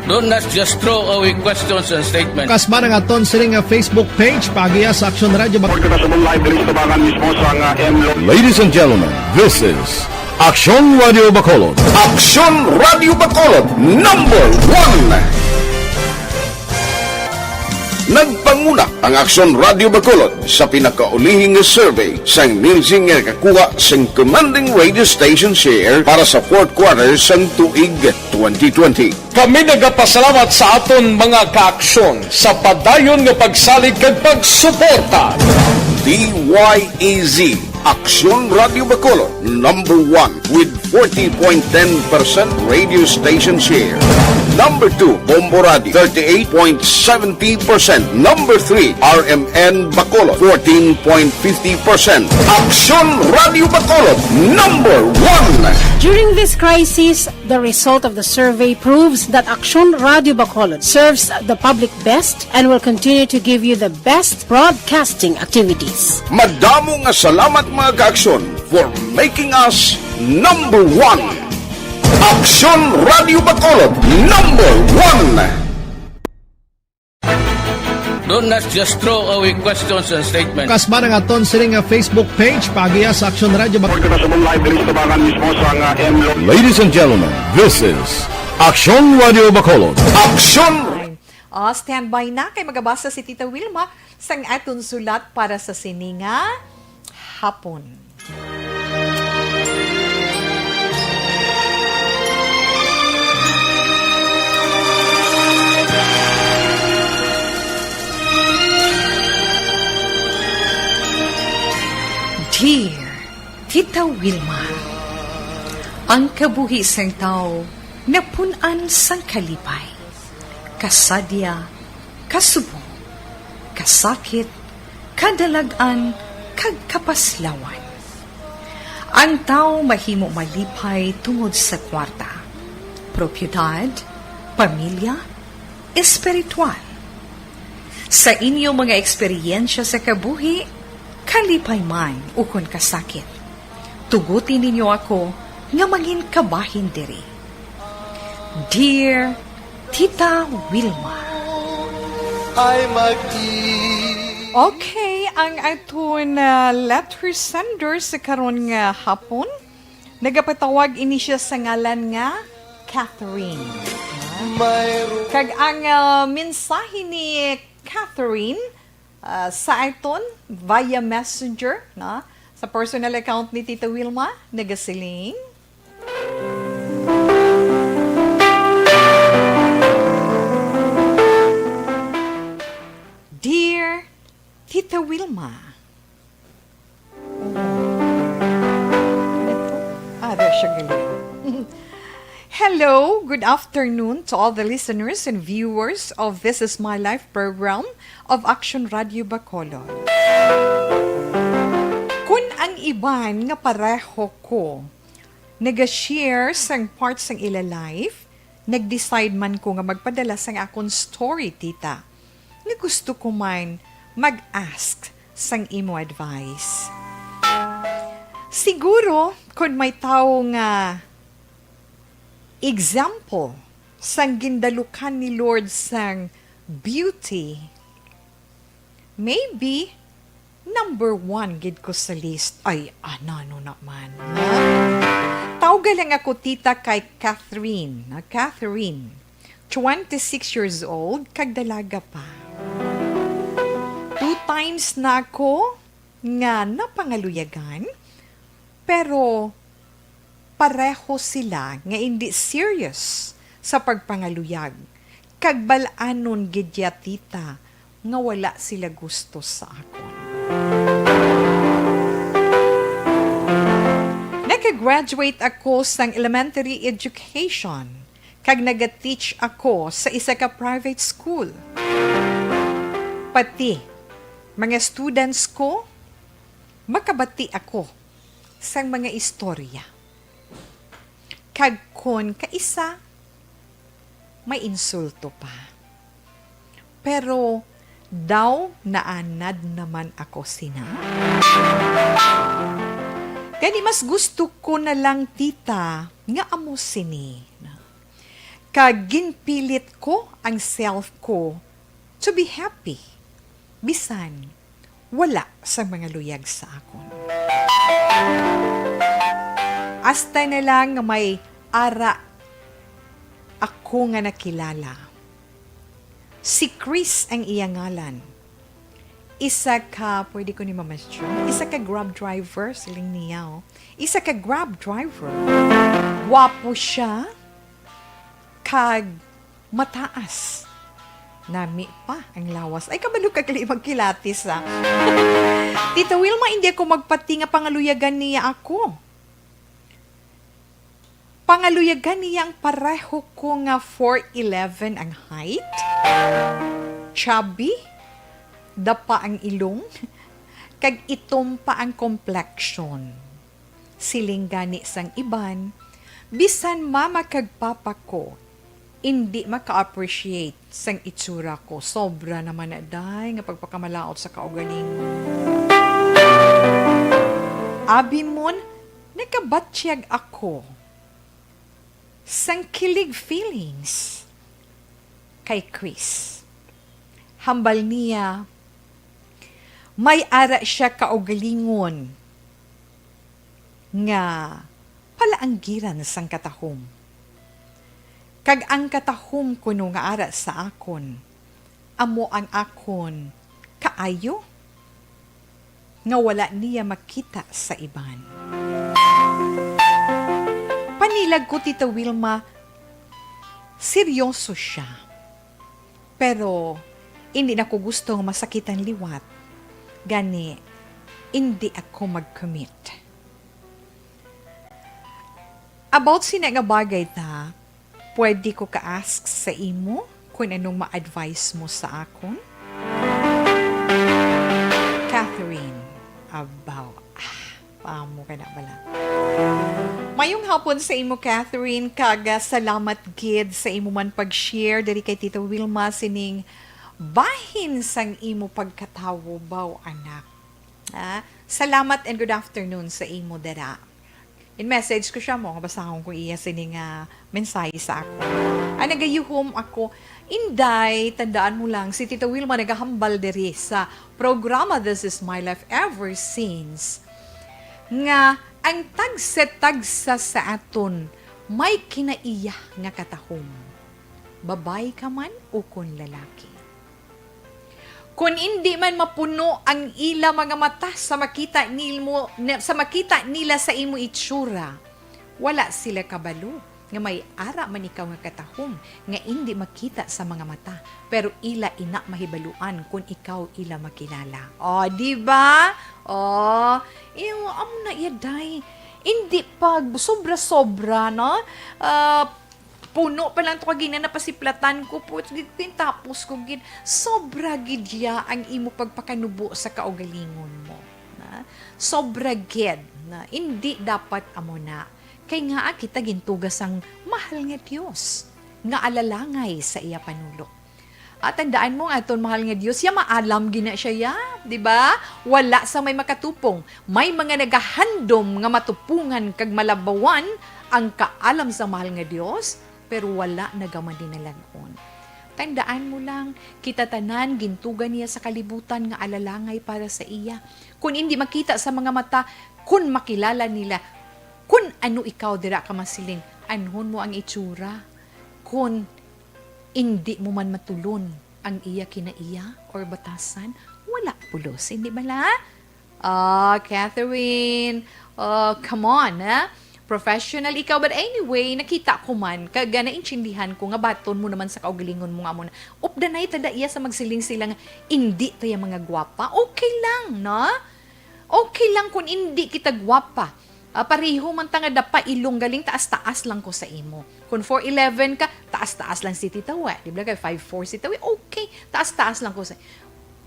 Don't, let's just throw away questions and statements. Kasma nga aton sini nga Facebook page, paagiha sa Aksyon Radio Bac- Report kita sa live diri sa tabangan mismo sa nga M Lo- Ladies and gentlemen, this is Aksyon Radio Bacolod. Aksyon Radio Bacolod, number one. Nagpanguna ang Aksyon Radio Bacolod sa pinakaulihi nga survey sang Nielsen nga nakakuha sang commanding radio station share para sa fourth quarter sang tuig twenty twenty. Kami nagapasalamat sa aton mga kaaksyon sa padayon nga pagsalig kag pagsuporta. D Y E Z, Aksyon Radio Bacolod, number one with forty point ten percent radio station share. Number two, Bombo Radio, thirty-eight point seventy percent. Number three, R M N Bacolod, fourteen point fifty percent. Aksyon Radio Bacolod, number one. During this crisis, the result of the survey proves that Aksyon Radio Bacolod serves the public best and will continue to give you the best broadcasting activities. Madamo nga salamat, mga ka-Aksyon, for making us number one. Aksyon Radio Bacolod, number one. Do not just throw away questions and statements. Kasba ang aton sini nga Facebook page, paagiha sa Aksyon Radio Bacolod. Kita sa mong live diri sa tabangan mismo sa nga M Lo- Ladies and gentlemen, this is Aksyon Radio Bacolod. Aksyon! Ah, standby na kay magabasa si Tita Wilma sang aton sulat para sa sini nga hapon. Dear Tita Wilma, ang kabuhi sang tawo napun-an sang kalipay, kasadya, kasubong, kasakit, kadalag-an, kag kapaslawan. Ang tawo mahimo malipay tungod sa kwarta, propiedad, pamilya, espiritual. Sa inyo mga eksperyensya sa kabuhi, kalipay man ukon kasakit, tuguti ninyo ako nga mangin kabahin diri. Dear Tita Wilma. Ay magdi. Okay, ang aton, ah, letter sender sa karon nga hapon, nagapatawag ini siya sa ngalan nga Catherine. Mayroon. Kag ang, ah, mensahe ni Catherine, ah, sa aton via messenger, no? Sa personal account ni Tita Wilma, nagasiling, Dear Tita Wilma. Ano to? Ah, there siya galing. Hello, good afternoon to all the listeners and viewers of This Is My Life program of Action Radio Bacolod. Kun ang iban nga pareho ko nag-share sang part sang ila life, nag-decide man ko nga magpadala sang akon story, tita, nga gusto ko man mag-ask sang imo advice. Siguro, kon may tawo nga example sang gindalukan ni Lord sang beauty, maybe, number one gid ko sa list. Ay, anano naman, ha? Tawga lang ako tita kay Catherine, ha? Catherine, twenty-six years old, kag dalaga pa. Two times na ako nga napangaluyagan, pero pareho sila nga indi serious sa pagpangaluyag, kag bal-anon gid ya, tita, nga wala sila gusto sa akon. Naka-graduate ako sang elementary education, kag naga-teach ako sa isa ka private school. Pati mga students ko, makabati ako sang mga istorya. Kag kon kaisa, may insulto pa. Pero daw naanad naman ako sina. Gani, mas gusto ko na lang, tita, nga amo sini. Kag ginpilit ko ang self ko to be happy, bisan wala sang mga luyag sa akon. Hasta na lang nga may ara ako nga nakilala. Si Chris ang iya ngalan. Isa ka, pwede ko ni ma-mention, isa ka Grab driver, siling niya, oh. Isa ka Grab driver. Gwapo siya, kag mataas. Nami pa ang lawas. Ay, kabalo ka gali magkilatis, ah. Tita Wilma, hindi ako magpati nga pangaluyagan niya ako. Pangaluyagan niya ang pareho ko nga four eleven ang height, chubby, dapa ang ilong, kag itom pa ang complexion. Siling gani sang iban, bisan mama kag papa ko, indi maka-appreciate sang itsura ko. Sobra naman na, day, nga pagpakamalaut sa kaugalingon. Abi mon, nakabatyag ako sang kilig feelings kay Chris. Hambal niya, may ara siya kaugalingon nga palaanggiran sang katahom. Kag ang katahom kuno nga ara sa akon, amo ang akon kaayo nga wala niya makita sa iban. Panilag ko, Tita Wilma, seryoso siya. Pero indi na ko gusto nga masakitan liwat. Gani, indi ako mag-commit. About sina nga bagay ta, pwede ko ka-ask sa imo kung anong ma-advise mo sa akon? Catherine, abaw. Ah, paamo ka na bala. Mayong hapon sa imo, Catherine, kag, ah, salamat gid sa imo man pag-share diri kay Tita Wilma sining bahin sang imo pagkatawo, baw, anak. Ah, salamat and good afternoon sa imo dira. In-message ko siya mo nga basahon ko iya sini nga mensahe sa ako. Ang nagayuhom ako, Inday, tandaan mo lang, si Tita Wilma nagahambal diri sa programa This Is My Life ever since nga ang tagsa-tagsa sa aton may kinaiya nga katahom, babayi ka man ukon lalaki. Kon indi man mapuno ang ila mga mata sa makita nimo, na, sa makita nila sa imo itsura, wala sila kabalo nga may ara man ikaw nga katahom nga indi makita sa mga mata, pero ila ina mahibaluan kon ikaw ila makilala. O, di ba? O, iyo, amo na iya, day. Indi pag sobra-sobra, no? Ah, puno pa lang to kagina, napasiplatan ko po. Tapos ko gid, sobra gid ya ang imo pagpakanubo sa kaugalingon mo. Na? Sobra gid na indi dapat amo na. Kay nga kita gintuga sang mahal nga Dios nga alalangay sa iya panulok. At tandaan mo nga aton mahal nga Dios, ya maalam gina siya, ya, di ba? Wala sa may makatupong. May mga nagahandom nga matupungan kag malabawan ang kaalam sa mahal nga Dios, pero wala nagamadinalag-on. Tandaan mo lang, kita tanan gintuga niya sa kalibutan nga alalangay para sa iya. Kun indi makita sa mga mata, kun makilala nila, kun ano ikaw dira ka masiling, anhon mo ang itsura. Kun indi mo man matulon ang iya kinaiya or batasan, wala pulos, hindi bala? Ah, Catherine, ah, come on, ha? Professional ikaw. But anyway, nakita ko man, kag, ah, naintindihan ko nga baton mo naman sa kaugalingon mo nga mo na, updanay ta da iya sa magsiling sila nga, "Indi ta ya mga gwapa." Okay lang, no? Okay lang kung indi kita gwapa. Ah, pareho man ta nga dapa ilong, galing taas-taas lang ko sa imo. Kung four eleven ka, taas-taas lang si Tita We. Di ba kay five four si Tita We? Okay, taas-taas lang ko sa.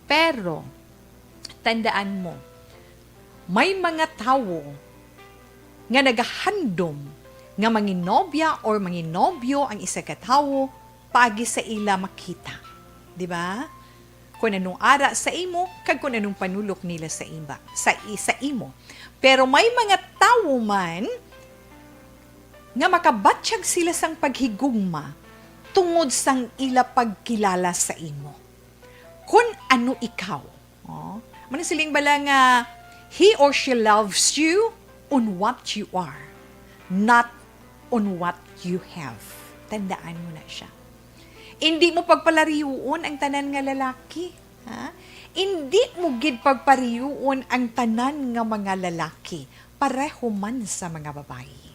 Pero, tandaan mo, may mga tawo nga nagahandom nga manginobya or manginobyo ang isa ka tawo paagi sa ila makita. Di ba? Kung anong ara sa imo, kag kung anong panulok nila sa iba, sa i-, sa imo. Pero may mga tawo man nga makabatyag sila sang paghigugma tungod sang ila pagkilala sa imo. Kun ano ikaw, oh, manasiling bala nga he or she loves you on what you are, not on what you have. Tandaan mo na siya. Indi mo pagpalariyuon ang tanan nga lalaki, ha? Indi mo gid pagpariyuon ang tanan nga mga lalaki, pareho man sa mga babayi.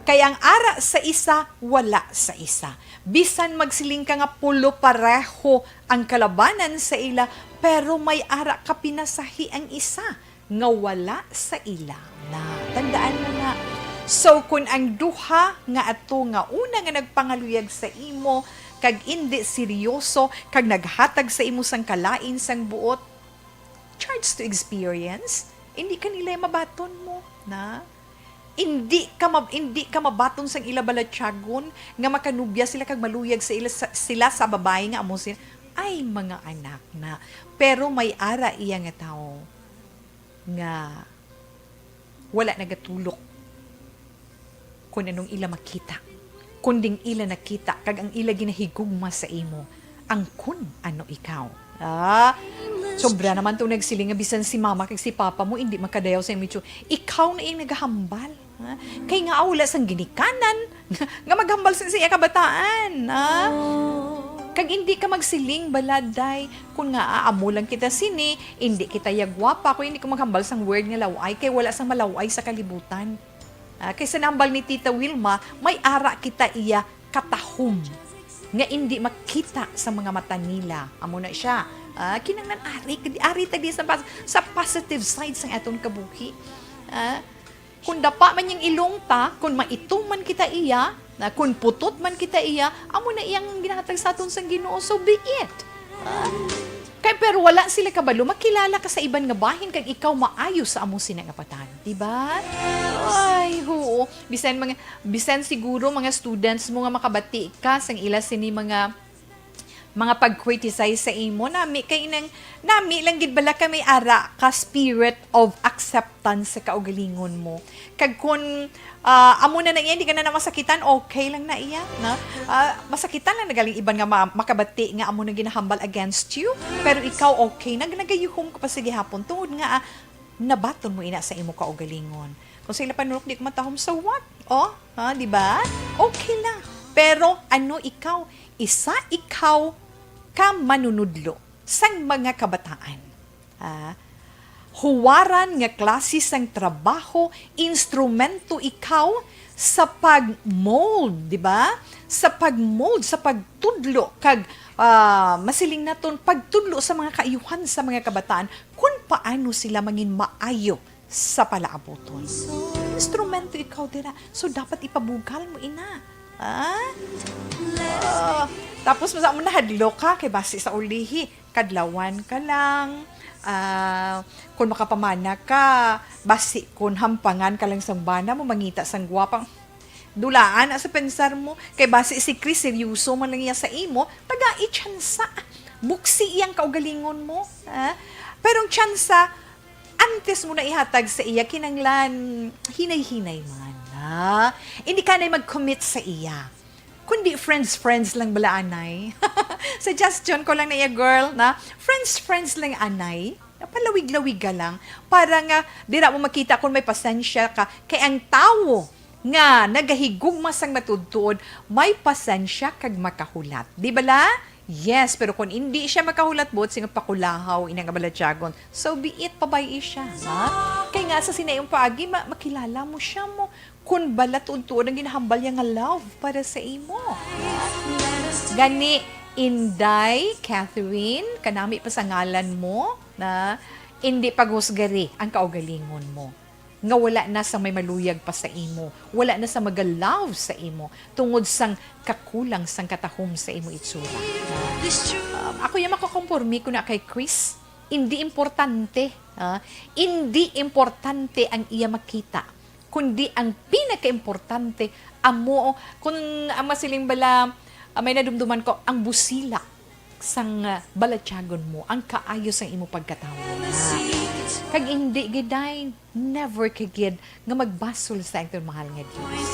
Kay ang ara sa isa, wala sa isa. Bisan magsiling ka nga pulo pareho ang kalabanan sa ila, pero may ara ka pinasahi ang isa nga wala sa ila na. Tandaan mo na, So, kun ang duha nga ato nga una nga nagpangaluyag sa imo, kag indi seryoso, kag naghatag sa imo sang kalain sang buot, charge to experience, indi ka nila mabaton mo, na? Indi ka ma-, indi ka mabaton sang ila balatyagon nga makanubya sila kag maluyag sa ila sa, sila sa babayi nga amo sila. Ay, mga anak na. Pero may ara iya nga tawo nga wala nagatulok kun anong ila makita, kun ding ila nakita kag ang ila ginahigugma sa imo, ang kun ano ikaw. Ah, sobra naman to nagsiling nga bisan si mama kag si papa mo hindi makadayaw sa imong itsura. Ikaw na iyang nagahambal, ha? Kay nga wala sang ginikanan nga maghambal sa, sa iya kabataan, ha? Kag hindi ka magsiling, baladay, kun nga, ah, amo lang kita sini, hindi kita ya gwapa, kung hindi ko maghambal sang word nga law-ay, kay wala sang malaw-ay sa kalibutan. Ah, kay sa nambal ni Tita Wilma, may ara kita iya katahom nga indi makita sa mga mata nila. Amo na siya. Ah, kinahanglan ari, ari ta di sa, sa positive side sang aton kabuhi. Ah, kung dapa man yang ilong ta, kung maitom man kita iya, na kung putot man kita iya, amo na iyang ginahatag sa aton sang Ginoo. So be it. Ah, kay pero wala sila kabalo, makilala ka sa iban nga bahin kag ikaw maayo sa amo sina nga patan, di ba? Ay, huo. Bisan mga, bisan siguro mga students mo nga makabati ka sang ila sini mga, mga pag-criticize sa imo, nami kay nang, nami lang gid bala ka may ara ka spirit of acceptance sa kaugalingon mo. Kag kun, ah, amo na na iya, hindi ka na, na masakitan, okay lang na iya, no? Ah, masakitan lang nagaling iban nga ma-, makabati nga amo na ginahambal against you, pero ikaw okay, nag-, nagayuhom ka pa sa gihapon tungod nga, ah, nabaton mo ina sa imo kaugalingon. Kung sa ila panulok di ko matahom, so what? Oh, ha, di ba? Okay lang. Pero ano ikaw? Isa ikaw ka manunudlo sang mga kabataan. Ah, huwaran nga klase sang trabaho, instrumento ikaw sa pag-mold, di ba? Sa pag-mold, sa pagtudlo, kag, ah, masiling naton, pagtudlo sa mga kaayuhan sa mga kabataan, kung paano sila mangin maayo sa palaabuton. Instrumento ikaw dira, so dapat ipabugal mo ina. Ah? Ah, tapos masa mo nahadlok ka, kay basi sa ulihi, kadlawan ka lang. Ah, kung makapamana ka, basi kung hampangan ka lang sang bana mo, mangita sang gwapa. Dulaan na sa pensar mo, kay basi si Chris seryoso man lang niya sa imo, taga-i tsansa. Buksi iyang kaugalingon mo, ha? Pero ang tsansa, antes mo na ihatag sa iya, kinanglan hinay-hinay man, ha? Hindi ka na mag-commit sa iya. Kundi friends-friends lang bala, anay. Suggestion ko lang na iya, girl, na friends-friends lang, anay. Palawig-lawig ka lang para nga dira mo makita kung may pasensya ka. Kay ang tawo nga nagahigugma sang matuod-tuod, may pasensya kag makahulat. Di bala? Yes, pero kung hindi siya makahulat, buot sing pakulahaw, ina nga balatyagon, so be it, pabay-i siya, ha? Kay nga sa sinayong paagi, ma-, makilala mo siya mo, kung bala tuod-tuod ang ginahambal niya nga love para sa imo. Gani, Inday Catherine, kanami pa sa ngalan mo, na hindi paghusgari ang kaugalingon mo, nga wala na sa may maluyag pa sa imo, wala na sa maga-love sa imo, tungod sang kakulang sang katahom sa imo itsura. Um, ako ya makakompormi ko na kay Chris, hindi importante, ah, hindi importante ang iya makita, kundi ang pinakaimportante amo, kung ang masiling bala, ah, may nadumduman ko, ang busilak sang, ah, balatyagon mo, ang kaayo sang imo pagkatawo. Kag hindi gid, day, never ka gid nga magbasol sa aton mahal nga Dios.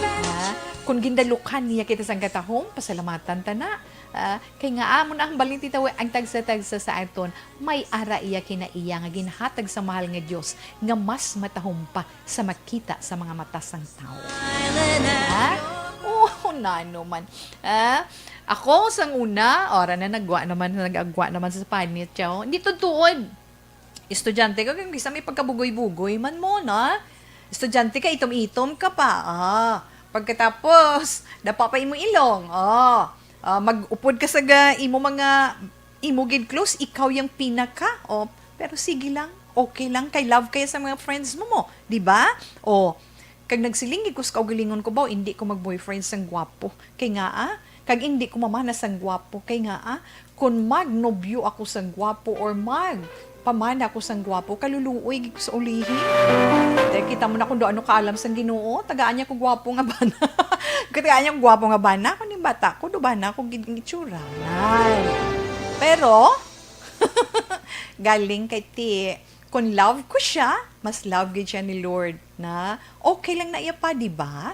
Ha? Kung gindalukan niya kita sang katahom, pasalamatan ta na. Ah, kay nga amo na ang balin titawi, ang tagsa-tagsa sa aton, may ara iya kinaiya nga ginhatag sa mahal nga Dios nga mas matahom pa sa makita sa mga mata sang tawo. Ha? Oh, nano man. Ah, ako sang una, ora na nagwa naman, nag-agwa naman sa panit, yaw. Hindi to tuod. Estudyante ka, kung bisa may pagkabugoy-bugoy man mo, no? Estudyante ka, itom-itom ka pa. Ah, pagkatapos, dapa pa imo ilong. Ah, ah, mag-upod ka sa ga-, imo mga, imo gid close, ikaw yung pinaka. Oh, pero sige lang, okay lang, kay love kaya sa mga friends mo mo, di ba? Oh, Kag nagsiling gid ko sa kaugalingon ko, baw, indi ko mag-boyfriend sang gwapo. Kay nga, ah, kag indi ko mamana sang gwapo. Kay nga, ah, kun magnobyo ako sang gwapo or magpamana ako sang gwapo, kaluluoy gid ko sa ulihi. Te, kita mo na kung do ano kaalam sang Ginoo. Tagaan niya ko gwapo nga bana. Tagaan niya ko gwapo nga bana. Kung ning bata ko, do bana ako gid ang itsura. Nay. Pero, galing kay ti, kung love ko siya, mas love gid siya ni Lord na okay lang na iya pa, di ba?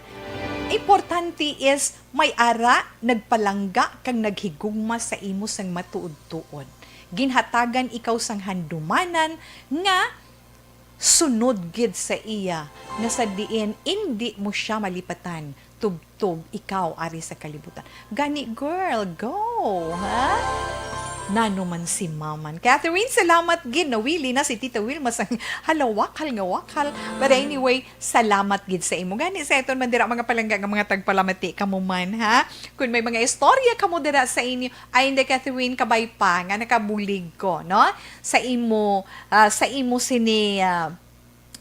Importante is may ara nagpalangga kag naghigugma sa imo sang matuod-tuod. Ginhatagan ikaw sang handumanan nga sunod gid sa iya, nga sa diin indi mo siya malipatan, tubtob ikaw ari sa kalibutan. Gani, girl, go, ha? Nano man si Maman Catherine, salamat gid. Nawili na si Tita Wilma sang halawakal nga wakal. But anyway, salamat gid sa imo. Gani sa aton man dira, mga palangga nga mga tagpalamati, kamo man, ha? Kung may mga istorya kamo dira sa inyo, ay, hindi, Catherine, kabay pa nga nakabulig ko, no? Sa imo, ah, sa imo sini, ah,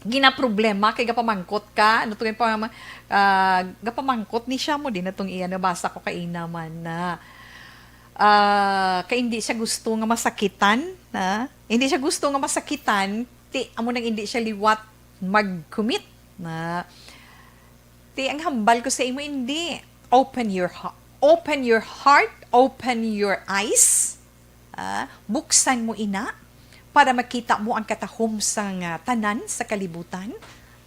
ginaproblema kay gapamangkot ka, ano to yung pang-, ah, gapamangkot ni siya mo din, atong iya nabasa ko kaina man na, ah, kay hindi siya gusto nga masakitan, na hindi siya gusto nga masakitan, ti amo nang hindi siya liwat mag-commit na. Ti ang hambal ko sa imo, hindi. Open your ha-, open your heart, open your eyes. Ah, buksan mo ina para makita mo ang katahom sang, ah, tanan sa kalibutan.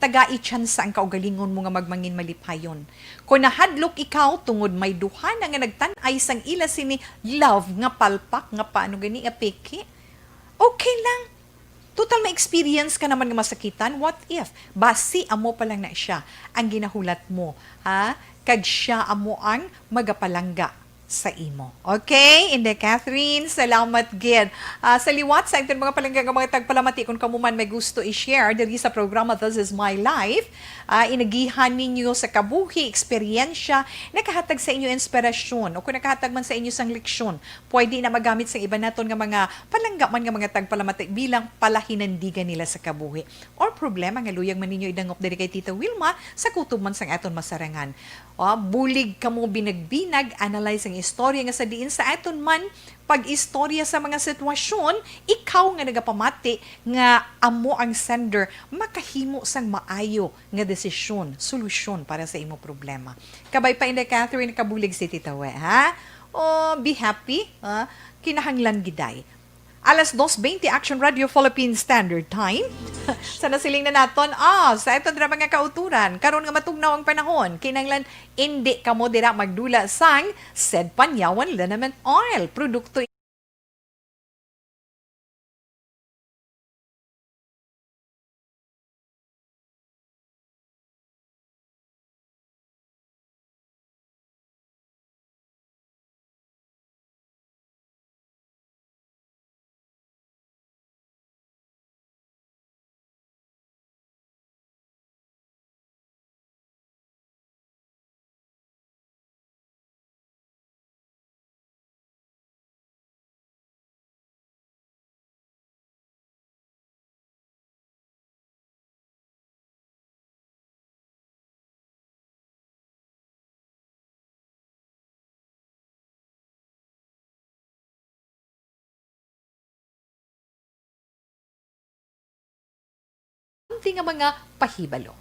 Tagai tsansa ang kaugalingon mo nga magmangin malipayon. Kung nahadlok ikaw tungod may duha na nga nagtan-ay sang ila sini love nga palpak nga paano gani nga peke, okay lang. Total, may experience ka naman nga masakitan. What if? Basi amo pa lang na siya ang ginahulat mo, ha? Kag siya amo ang magapalangga sa imo. Okay? Inday Catherine, salamat gid. Ah, sa liwat sa aton mga palangga nga mga tagpalamati, kung kamo man may gusto i-share diri sa programa This Is My Life, ah, inagihan ninyo sa kabuhi, eksperyensya, nakahatag sa inyo inspirasyon, o kung nakahatag man sa inyo sang leksyon, pwede na magamit sa iban naton nga mga palangga man nga mga tagpalamati bilang palahinandigan nila sa kabuhi or problema nga luyag man ninyo idangop diri kay Tita Wilma sa kutob man sang aton masarangan. O, bulig kamo binagbinag, analyze ang istorya nga sa diin sa aton man pag-istorya sa mga sitwasyon, ikaw nga nagapamati nga amo ang sender makahimo sang maayo nga desisyon, solusyon para sa imo problema. Kabay pa, Inday Catherine, kabulig si Tita We, ha? O, be happy, ha? Kinahanglan giday. Alas dos veinte, Action Radio Philippine Standard Time. Sa nasiling na naton, ah, sa aton ra mga kauturan, karon nga matugnaw ang panahon, kinahanglan indi kamo dira magdula sang Sed Panyawan Liniment Oil. Produkto Ti nga mga pahibalo.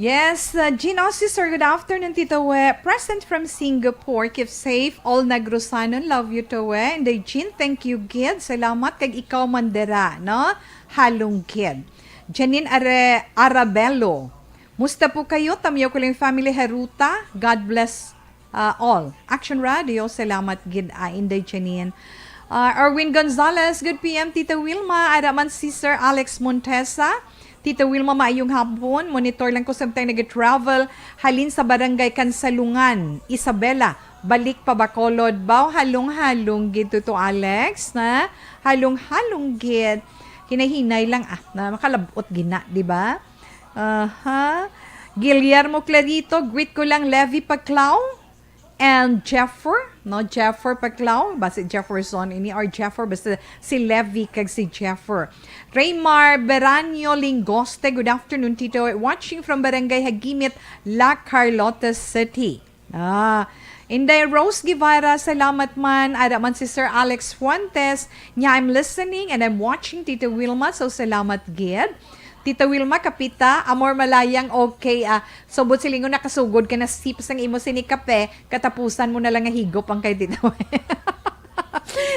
Yes, uh, Gino, sister, good afternoon, Tito We. Present from Singapore. Keep safe, all Negrusanon. Love you, Tito We. And uh, Jean, thank you, gid. Salamat kag ikaw man dira, no? Halong gid. Janine Are-, Arabello. Musta po kayo? Tamiyo ko lang family Heruta. God bless ah, all. Action Radio, salamat gid, ah, Inday Janine. Ah, Erwin Gonzalez, good P M, Tita Wilma. Ara man si Sir Alex Montesa. Tita Wilma, maayong hapon. Monitor lang ko samtang nag-travel halin sa Barangay Kansalungan, Isabela. Balik pa Bacolod. Baw, halong-halong gid, Tuto Alex, na? Halong-halong gid. Hinay-hinay lang, ah, na makalabot gina, di ba? Aha. Guillermo Clarito, greet ko lang Levi Paclao and Jeffer, no? Jeffer Paclao, ba si Jefferson ini or Jeffer? Basta si Levi kag si Jeffer. Raymar Beranio Lingoste, good afternoon, Tito. Watching from Barangay Hagimit, La Carlota City. Ah, Inday Rose Guevara, salamat man. Ada man si Sir Alex Fuentes, niya, "I'm listening and I'm watching, Tita Wilma." So, salamat gid. Tita Wilma, kapita, amor malayang, okay. Ah, so, but silingon nakasugod ka na, sip sang imo sini kape, katapusan mo na lang nga higop ang kay Tita Wilma.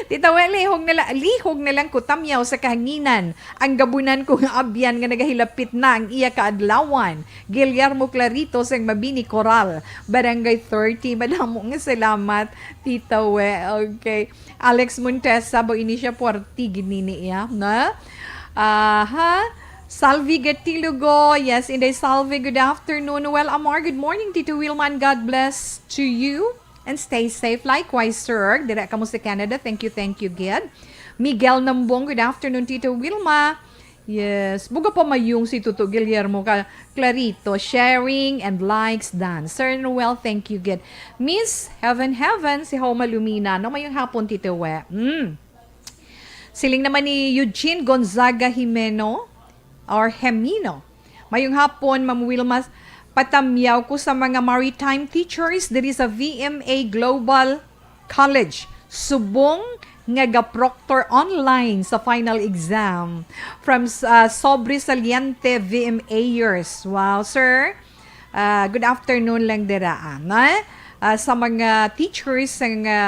Tita Wel, lihog na la-, lihog na lang ko tamyaw sa kahanginan. Ang gabunan ko nga abyan nga nagahilapit na ang iya kaadlawan. Guillermo Clarito sang Mabini Coral, Barangay thirty. Madamo nga salamat, Tita We. Okay. Alex Montesa, bo ini siya puwerte gid nini iya, na? Aha. Salvi Gatilugo. Yes, Inday Salvi, good afternoon. Well, Amar, good morning, Tito Wilma, and God bless to you. And stay safe. Likewise, sir. Dira kamo sa Canada. Thank you, thank you, gid. Miguel Nambong, good afternoon, Tito Wilma. Yes. Buga pa mayong si Tuto Guillermo ka Clarito. Sharing and likes done. Sir Noel, thank you, gid. Miss Heaven Heaven, si Homa Lumina. No, mayong hapon, Tito We. Mm. Siling naman ni Eugene Gonzaga Jimeno or Hemino. Mayong hapon, Ma'am Wilma. Patamyaw ko sa mga maritime teachers diri sa V M A Global College, subong nga ga-proctor online sa final exam from, uh, sobresaliente V M Ayers. Wow, sir. Uh, good afternoon lang dira, ah, na? Uh, sa mga teachers nga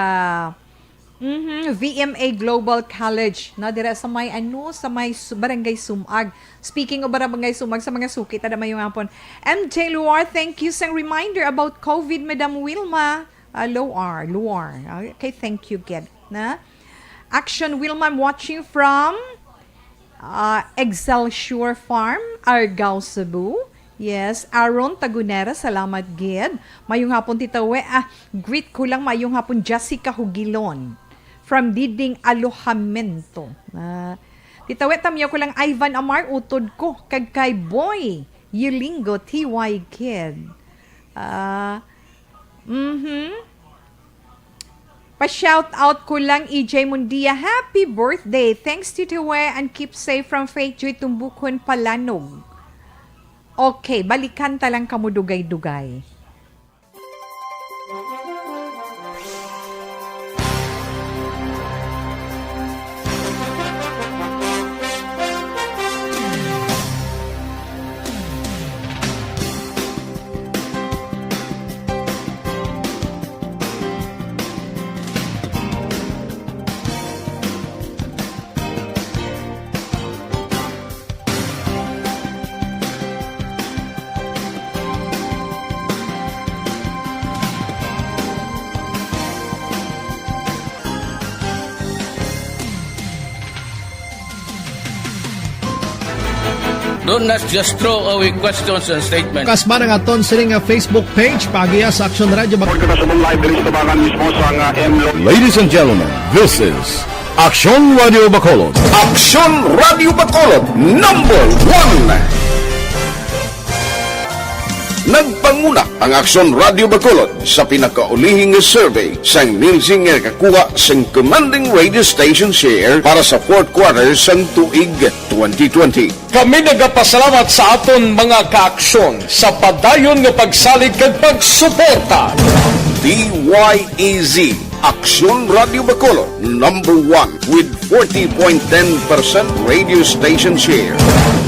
Mhm, V M A Global College, no, dira sa may, ano, sa may Su-, Barangay Sumag. Speaking of Barangay Sumag, sa mga suki, tada mayong hapon. M J Luar, thank you sa reminder about COVID, Madam Wilma. Ah, Luar, Luar. Okay, thank you, gid, na? Action Wilma, I'm watching from Ah, Excelsior Farm, Argao, Cebu. Yes, Aaron Tagunera, salamat gid. Mayong hapon, Tita We. Ah, greet ko lang, mayong hapon, Jessica Hugilon from Diding Alojamento. Ah, Tita We, tamyaw ko lang, Ivan Amar, utod ko, kag kay Boy Yulingo, T Y Kid. Ah, mhm. Pa-shout out ko lang, E J Mundia. Happy birthday! Thanks, Tito We, and keep safe from Faith Joy Tumbukhon, Palanog. Okay, balikan ta lang kamo dugay-dugay. Don't not just throw away questions and statements. Kasman ang aton sini nga Facebook page, paagiha sa Aksyon Radio Bac- Report ko na sa buong live diri sa tubangan mismo sa nga M Lo- Ladies and gentlemen, this is Aksyon Radio Bacolod. Aksyon Radio Bacolod, number one. Nagpanguna ang Aksyon Radio Bacolod sa pinakaulihi nga survey sang Nielsen nga nakakuha sang commanding radio station share para sa fourth quarter sang tuig twenty twenty. Kami nagapasalamat sa aton mga kaaksyon sa padayon nga pagsalig kag pagsuporta. D Y E Z, Aksyon Radio Bacolod, number one with forty point ten percent radio station share.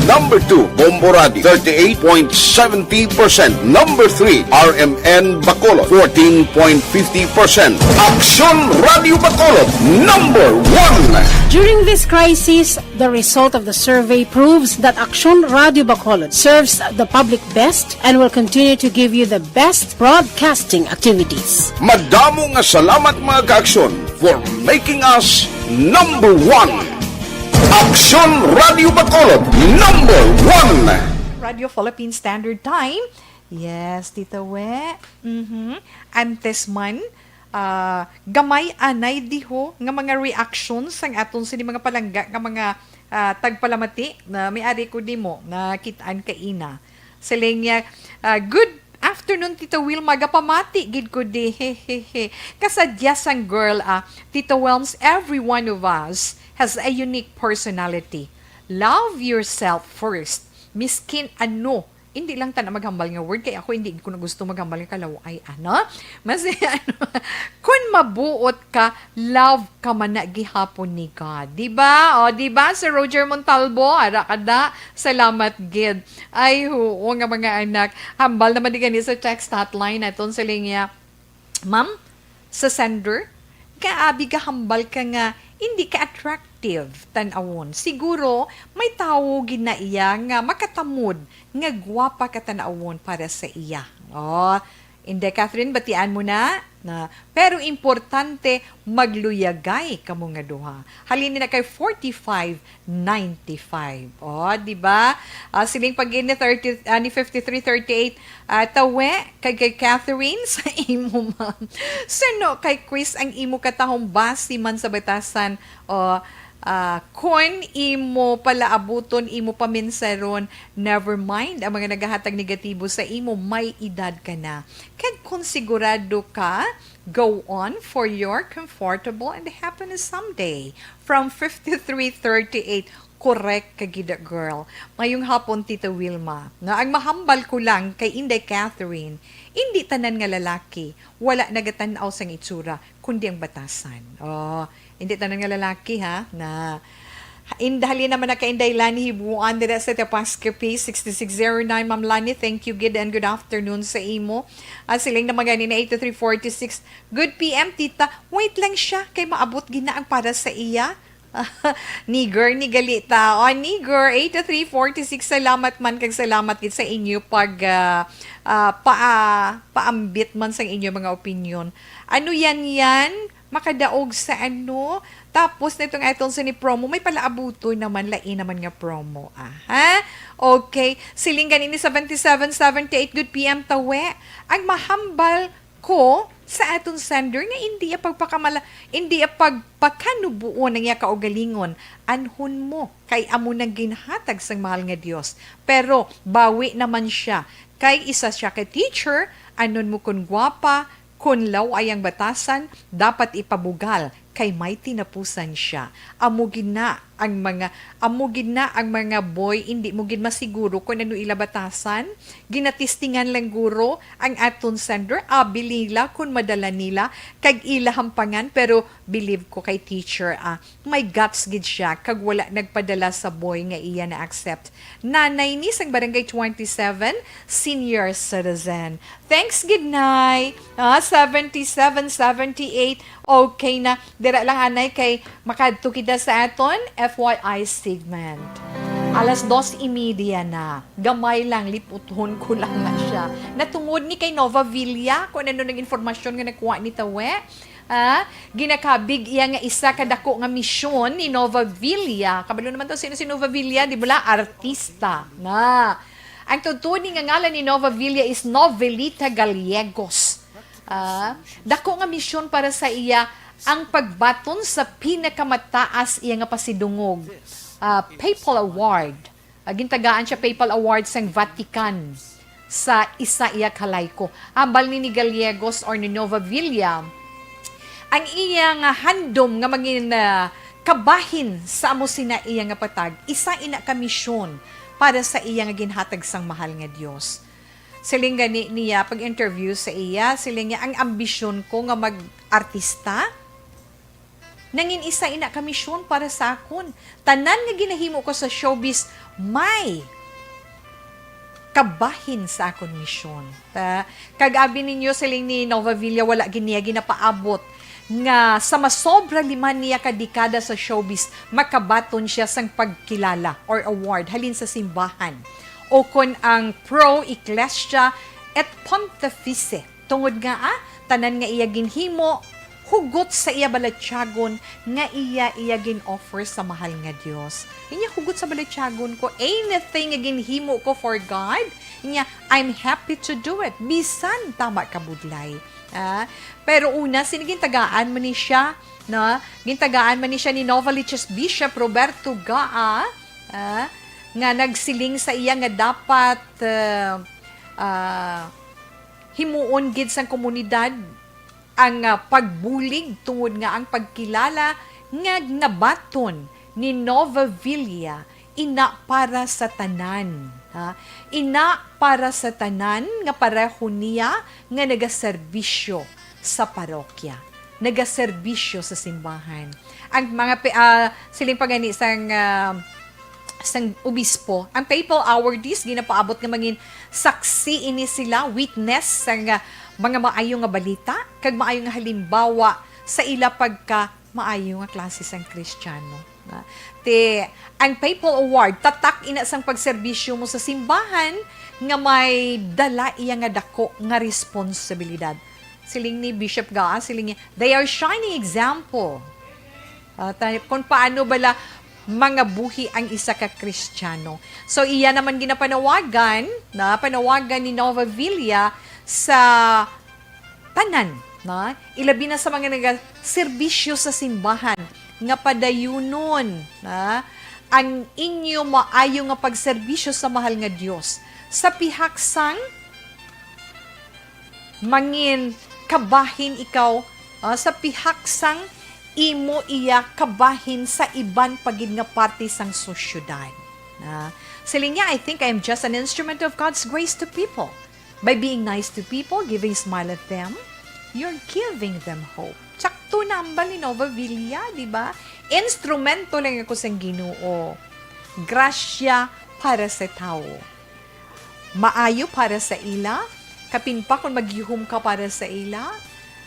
Number two, Bombo Radio, thirty-eight point seventy percent. Number three, R M N Bacolod, fourteen point fifty percent. Aksyon Radio Bacolod, number one. During this crisis, the result of the survey proves that Aksyon Radio Bacolod serves the public best and will continue to give you the best broadcasting activities. Madamo nga salamat, mga kaaksyon, for making us number one. Aksyon Radio Bacolod, number one. Radio Philippine Standard Time. Yes, Tita We. Mhm. Antes man, ah, gamay anay diho nga mga reactions sang aton sini mga palangga nga mga ah, tagpalamati na may ari ko nimo, nakitaan ka ina. Siling niya, ah, "Good afternoon, Tita Wilma. Gapamati gid ko di. Hehehe. Kasadya sang girl, ah, Tita Wilms, every one of us has a unique personality. Love yourself first. Miskin ano, hindi lang ta na maghambal nga word, kay ako hindi ko na gusto maghambal nga kalaway, ano? Mas, ano, kun mabuot ka, love ka man na gihapon ni God." Di ba? O, di ba, Sir Roger Montalbo? Ara ka da. Salamat gid. Ay, oo nga, mga anak. Hambal naman di gani sa text hotline naton sa linya. Ma'am, sa sender, kaabi gahambal ka nga hindi ka attractive tan-awon. Siguro, may tawo gid na iya nga makatamod nga gwapa ka tan-awon para sa iya. Oh, Inday Catherine, batian mo na, na, pero importante, magluyagay kamo nga duha. Halin na kay forty-five ninety-five. Oh, di ba? Ah, siling pag ni thirty, ah, ni fifty-three thirty-eight, ah, tawe, kay, kay Catherine, sa imo, ma'am. Sano kay Chris ang imo katahong basi man sa batasan? O, ah, kon imo palaabuton, imo paminsaron, never mind ang mga nagahatag negatibo sa imo, may edad ka na. Kag kung sigurado ka, go on for your comfortable and happiness someday. From fifty-three thirty-eight, correct ka gid, girl. Mayong hapon, Tita Wilma. Na ang mahambal ko lang kay Inday Catherine, hindi tanan nga lalaki wala nagatan-aw sang itsura, kundi ang batasan. Oh, hindi tanan nga lalaki, ha, na Inday, halin naman na kay Inday Lani Hibuan dira sa Tepas Capiz, sixty-six zero nine. Ma'am Lani, thank you gid and good afternoon sa imo. Ah, siling na magani na eight three forty-six. "Good P M, tita." Wait lang siya, kay maabot gid na ang para sa iya. Niger, ni Galita. O, Niger, eight three forty-six, salamat man kag salamat gid sa inyo pag, ah, ah, pa, paambit man sa inyo mga opinyon. Ano yan yan? Makadaog sa ano? Tapos na itong atong sa ni promo, may palaabuto naman, lain naman nga promo, ah. Ha? Okay. Siling gani ni seventy-seven seventy-eight, "Good P M, tawe. Ang mahambal ko sa aton sender nga hindi iya pagpakamala, hindi iya pagpakanubuon ang iya kaugalingon. Anhon mo, kay amo nang ginhatag sang mahal nga Dios. Pero bawi naman siya, kay isa siya ka teacher, anon mo kon gwapa, kon law-ay ang batasan, dapat ipabugal, kay may tinapusan siya." Amo gid na ang mga, amo gid na ang mga boy, hindi mo gid masiguro kon ano ila batasan. Ginatistingan lang guro ang aton sender, abi nila kon madala nila kag ila hampangan, pero believe ko kay teacher, ah, may guts gid siya kag wala nagpadala sa boy nga iya na-accept. Nanay ni sang Barangay twenty-seven, senior citizen. Thanks gid, Nay. Ah, seventy-seven seventy-eight. Okay na. Dira lang, anay, kay makadto kita sa aton F Y I segment. Alas dos y media na. Gamay lang, liputon ko lang na siya. Natungod ni kay Nova Villa, kung ano nang informasyon nga nakuha ni Tawe. Ah, ginakabig iya nga isa ka dako nga misyon ni Nova Villa. Kabalo naman to, sino si Nova Villa? Di ba la? Artista. Na. Ang tutuod ni nga ngalan ni Nova Villa is Novelita Gallegos. Ah, dako nga misyon para sa iya ang pagbaton sa pinakamataas iya nga pasidungog, ah, papal award. Ah, gintagaan siya papal award sang Vatican sa isa iya ka layko. Hambal ni, ni Gallegos or ni Nova Villa, ang iya nga handom nga mangin, ah, kabahin sa amo sina iya nga patag, isa ina ka misyon para sa iya nga ginhatag sang mahal nga Dios. Siling gani niya, pag-interview sa iya, siling niya, "Ang ambisyon ko nga mag-artista, nangin isa ina ka misyon para sa akon. Tanan nga ginahimo ko sa showbiz, may kabahin sa akon misyon." Ta, kag abi ninyo, siling ni Nova Villa, wala gid niya ginapaabot nga sa masobra lima niya ka dekada sa showbiz, makabaton siya sang pagkilala or award halin sa simbahan, o kon ang Pro Ecclesia et Pontifice, tungod nga, ah, tanan nga iya ginhimo hugot sa iya balatyagon nga iya, iya gin-offer sa mahal nga Dios. Niya, "Hugot sa balatyagon ko, anything nga ginhimo ko for God, niya, I'm happy to do it, bisan tama ka budlay." Ah, pero una, sinigin tagaan mo ni siya no? Gintagaan man ni siya ni Novaliches Bishop Roberto Gaa, ah, nga nagsiling sa iya nga dapat, ah, ah, himuon gid sang komunidad ang, ah, pagbulig tungod nga ang pagkilala nga nabaton ni Nova Villa ina para sa tanan, ha? Ina para sa tanan nga pareho niya nga nagaserbisyo sa parokya, nagaserbisyo sa simbahan. Ang mga pe-, ah, siling pa gani sang, ah, sang obispo, ang papal awardees ginapaabot nga mangin saksi ini sila, witness sang, ah, mga maayo nga balita kag maayo nga halimbawa sa ila pagka maayo nga klase sang Kristiyano. Na, ti, ang papal award, tatak ina sang pagserbisyo mo sa simbahan nga may dala iya nga dako nga responsibilidad. Siling ni Bishop Gaa, siling niya, "They are shining example." Ah, ta-, kung paano bala mangabuhi ang isa ka Kristiyano. So, iya naman ginapanawagan, na panawagan ni Nova Villa sa tanan, na ilabi na sa mga nagaserbisyo sa simbahan, nga padayunon, na ang inyo maayo nga pagserbisyo sa mahal nga Dios sa pihak sang mangin kabahin ikaw, ah, sa pihak sang imo iya kabahin sa iban pa gid nga parte sang sosyedad. Ah, siling niya, "I think I am just an instrument of God's grace to people. By being nice to people, giving smile at them, you're giving them hope." Tsakto na ang Balinova Villa, di ba? Instrumento lang ako sang Ginoo. Grasya para sa tawo. Maayo para sa ila, kapin pa kon magyuhom ka para sa ila,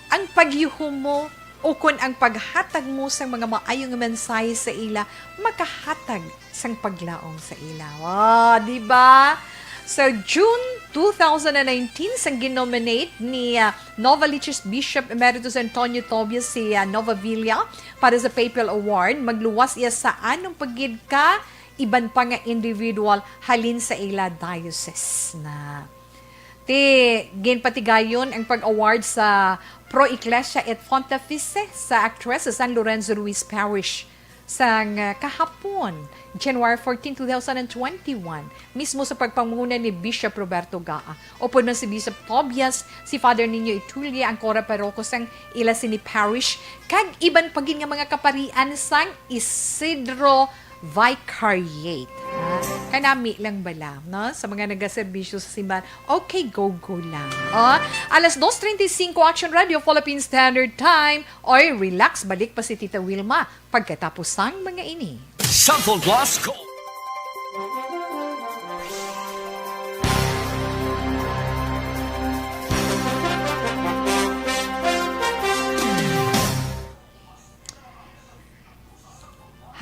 ang pagyuhom mo ukon ang paghatag mo sang mga maayo nga mensahe sa ila makahatag sang paglaom sa ila. Wow, di ba? Sa June two thousand and nineteen, sang ginominate ni, ah, Novaliches Bishop Emeritus Antonio Tobias si, ah, Nova Villa para sa Papal Award, magluwas iya sa anom pa gid ka iban pa nga individual halin sa ila diocese na. Ti, ginpatigayon ang pag-award sa Pro Ecclesia et Fontifice sa actress sa San Lorenzo Ruiz Parish sang, ah, kahapon, January fourteen, two thousand and twenty-one, mismo sa pagpanguna ni Bishop Roberto Gaa. Upod man si Bishop Tobias, si Father Nino Itulia, ang kura paroko sang ila sini parish, kag iban pa gid nga mga kaparian sang Isidro Vicariate. Ah, kanami lang bala, no? Sa mga nagaserbisyo sa simbahan, okay, go-go lang. Oh, alas dos treinta y cinco, Action Radio, Philippine Standard Time. Oy, relax, balik pa si Tita Wilma pagkatapos sang mga ini. Sample Plus Gold.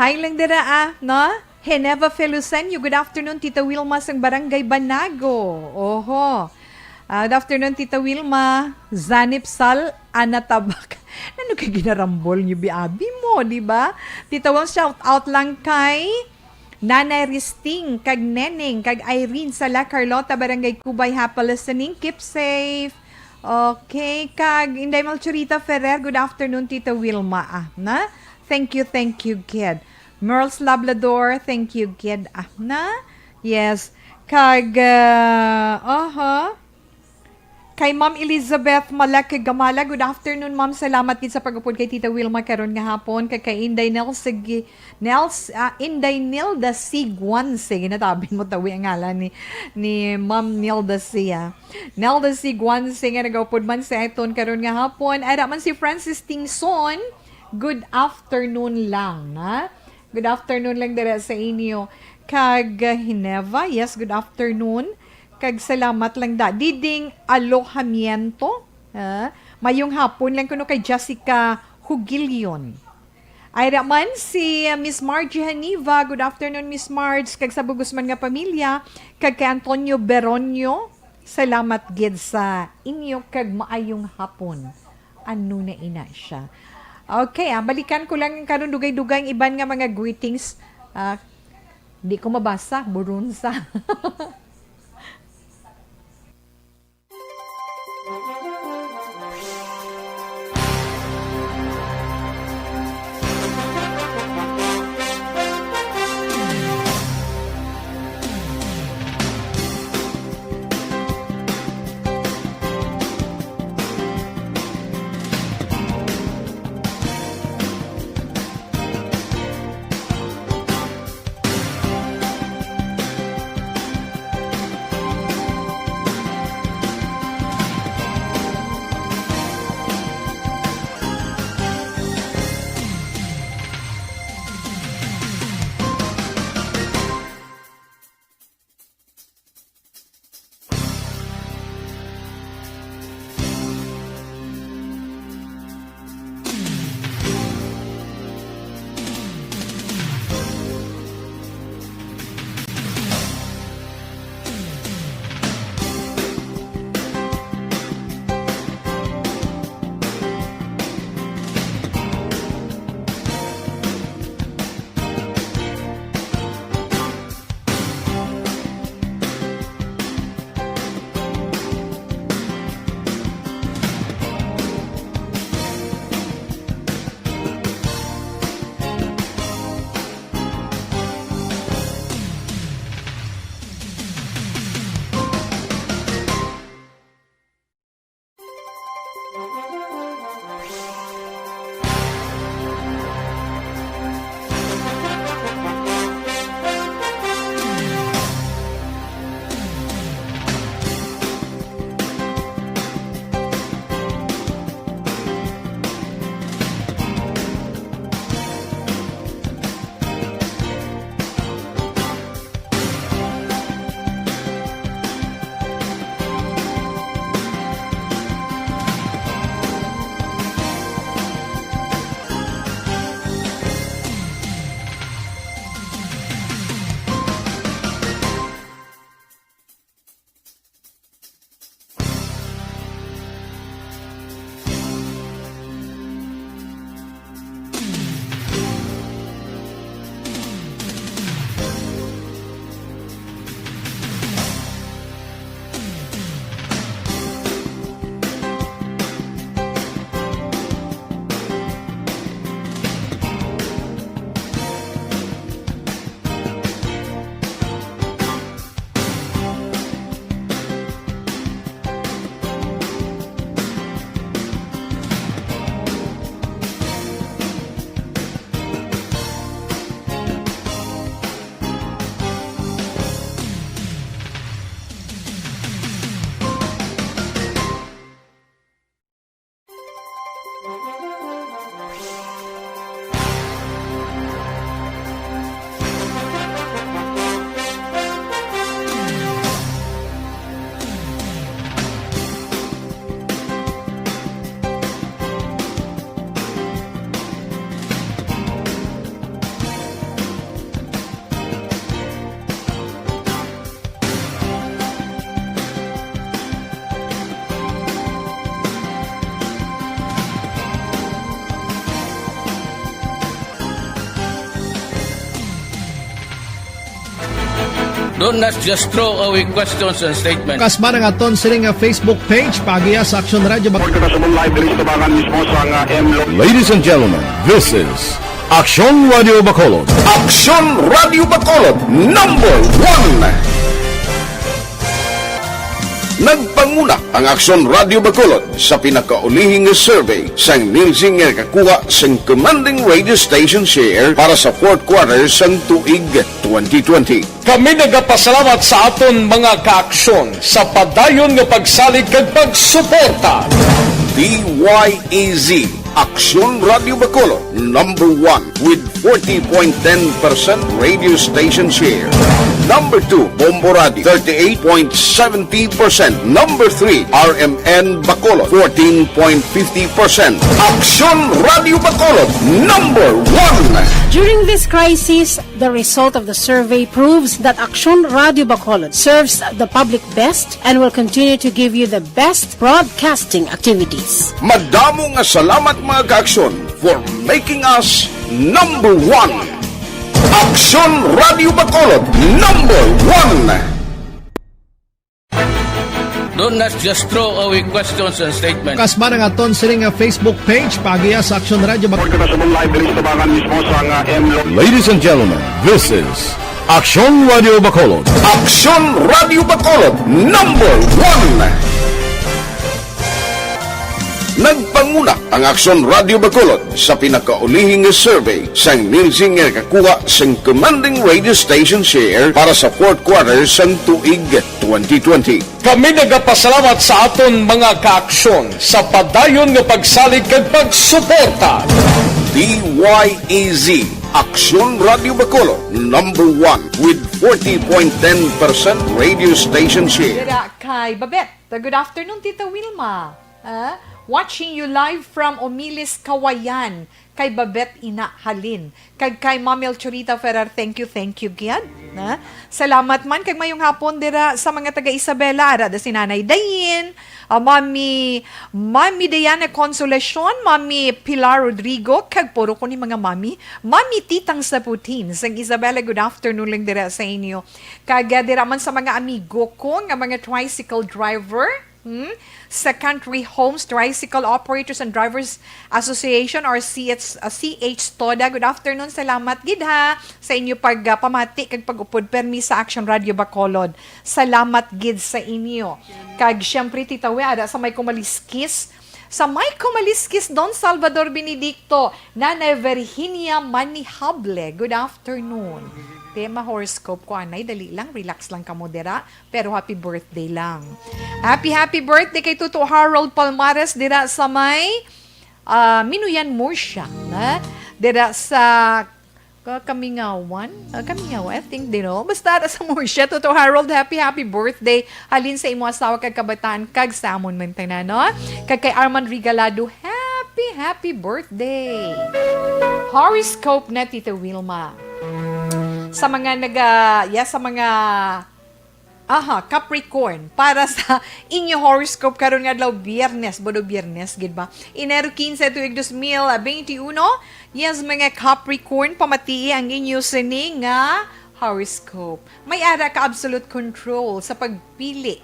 Hi lang dira, ah, no? Geneva Felusenyo, good afternoon, Tita Wilma sang Barangay Banago. Oho. Ah, good afternoon, Tita Wilma. Zanip Sal, Ana Tabak. Ano kay ginarambol niyo, biabi mo, di ba? Tita Wilma, shout out lang kay Nanay Risting, kag Neneng, kag Irene sa La Carlota, Barangay Cubay. Happy listening. Keep safe. Okay, kag Inday Malchurita Ferrer, good afternoon, Tita Wilma. Ah, na? Thank you, thank you, kid. Merls Lablador, thank you, kid. Ah, na? Yes. Kag, ah, aha. Kay Ma'am Elizabeth Malek Gamala, good afternoon, ma'am. Salamat gid sa pag-upod kay Tita Wilma karon nga hapon. Kag kay Inday Nels, Nels, ah, Inday Nilda C. Guanse. Ginatabin mo tawi ang ngalan ni, ni Ma'am Nilda C, ah. Nilda C. Guanse nga nagaupod man sa aton karon nga hapon. Ara man si Francis Tingson. Good afternoon lang, na? Good afternoon lang dira sa inyo. Kag, ah, Hineva, yes, good afternoon. Kag salamat lang da. Diding Alojamiento, ah, mayong hapon lang kuno kay Jessica Hugilion. Ay ra man si, ah, Miss Margie Haniva. Good afternoon, Miss Marge. Kag sa bugos man nga pamilya. Kag kay Antonio Beronio, salamat gid sa inyo kag maayong hapon. Ano na ina siya? Okay, ah, balikan ko lang karon dugay-dugay ang iban nga mga greetings. Ah, di ko mabasa, burunsa. Don't not just throw away questions and statements. Kasma ang aton sini nga Facebook page, paagiha sa Aksyon Radio Bacolod. Kita sa live diri sa tabangan mismo sa nga M Lo. Ladies and gentlemen, this is Aksyon Radio Bacolod. Aksyon Radio Bacolod, number one. Nagpanguna ang Aksyon Radio Bacolod sa pinakaulihi nga survey sang Nielsen nga nakakuha sang commanding radio station share para sa fourth quarter sang tuig twenty twenty. Kami nagapasalamat sa aton mga kaaksyon sa padayon nga pagsalig kag pagsuporta. D Y E Z, Aksyon Radio Bacolod, number one with forty point ten percent radio station share. Number two, Bombo Radio, thirty-eight point seventy percent. Number three, R M N Bacolod, fourteen point fifty percent. Aksyon Radio Bacolod, number one. During this crisis, the result of the survey proves that Aksyon Radio Bacolod serves the public best and will continue to give you the best broadcasting activities. Madamo nga salamat, mga kaaksyon, for making us number one. Aksyon Radio Bacolod, number one. Don't not just throw away questions and statements. Kasma ang aton sini nga Facebook page, paagiha sa Aksyon Radio Bacolod. Kita sa live diri sa tabangan mismo sa nga M Lo. Ladies and gentlemen, this is Aksyon Radio Bacolod. Aksyon Radio Bacolod, number one. Nagpanguna ang Aksyon Radio Bacolod sa pinakaulihi nga survey sang Nielsen nga nakakuha sang commanding radio station share para sa fourth quarter sang tuig twenty twenty. Kami nagapasalamat sa aton mga kaaksyon sa padayon nga pagsalig kag pagsuporta. D Y E Z, Aksyon Radio Bacolod, number one with forty point ten percent radio station share. Dira kay Babet. Good afternoon, Tita Wilma. Ah, watching you live from Omilis, Kawayan. Kay Babet ina halin. Kag kay Ma'am Melchorita Ferrer, thank you, thank you gid. Na? Salamat man kag mayong hapon dira sa mga taga Isabela, ara da si Nanay Dayin, ah, Mami, Mami Diana Consolacion, Mami Pilar Rodrigo, kag puro ko ni mga mami, Mami Titang Saputin, sang Isabela, good afternoon lang dira sa inyo. Kag, ah, dira man sa mga amigo ko nga mga tricycle driver, Hmm? Sa Country Homes Tricycle Operators and Drivers Association or C H, uh, C H Toda. Good afternoon. Salamat gid ha sa inyo pag, uh, pamati kag pag-upod permi sa Action Radio Bacolod. Salamat gid sa inyo. Kag siyempre, Tita We, ara sa may kumaliskis. Sa may kumaliskis, Don Salvador Benedicto, Nanay Virginia Manihable. Good afternoon. Tema horoscope ko, anay, dali lang, relax lang kamo dira. Pero happy birthday lang. Happy, happy birthday kay Tuto Harold Palmares dira sa may, ah, Minuyan, Murcia, na? Dira sa, ah, Kamingawan? Ah, Kamingawan, I think, di, no? Basta dira sa Murcia, Tuto Harold, happy, happy birthday. Halin sa imo asawa kag kabataan kag sa amon man tanan, no? Kag kay Armand Regalado, happy, happy birthday. Horoscope na, Tita Wilma. Sa mga naga, yeah, sa mga Aha, Capricorn, para sa inyo horoscope karon nga adlaw, Biyernes, bodo Biyernes gid ba? Enero quince, tuig dos mil veintiuno. Yes, mga Capricorn, pamatii ang inyo sini nga horoscope. May ara ka absolute control sa pagpili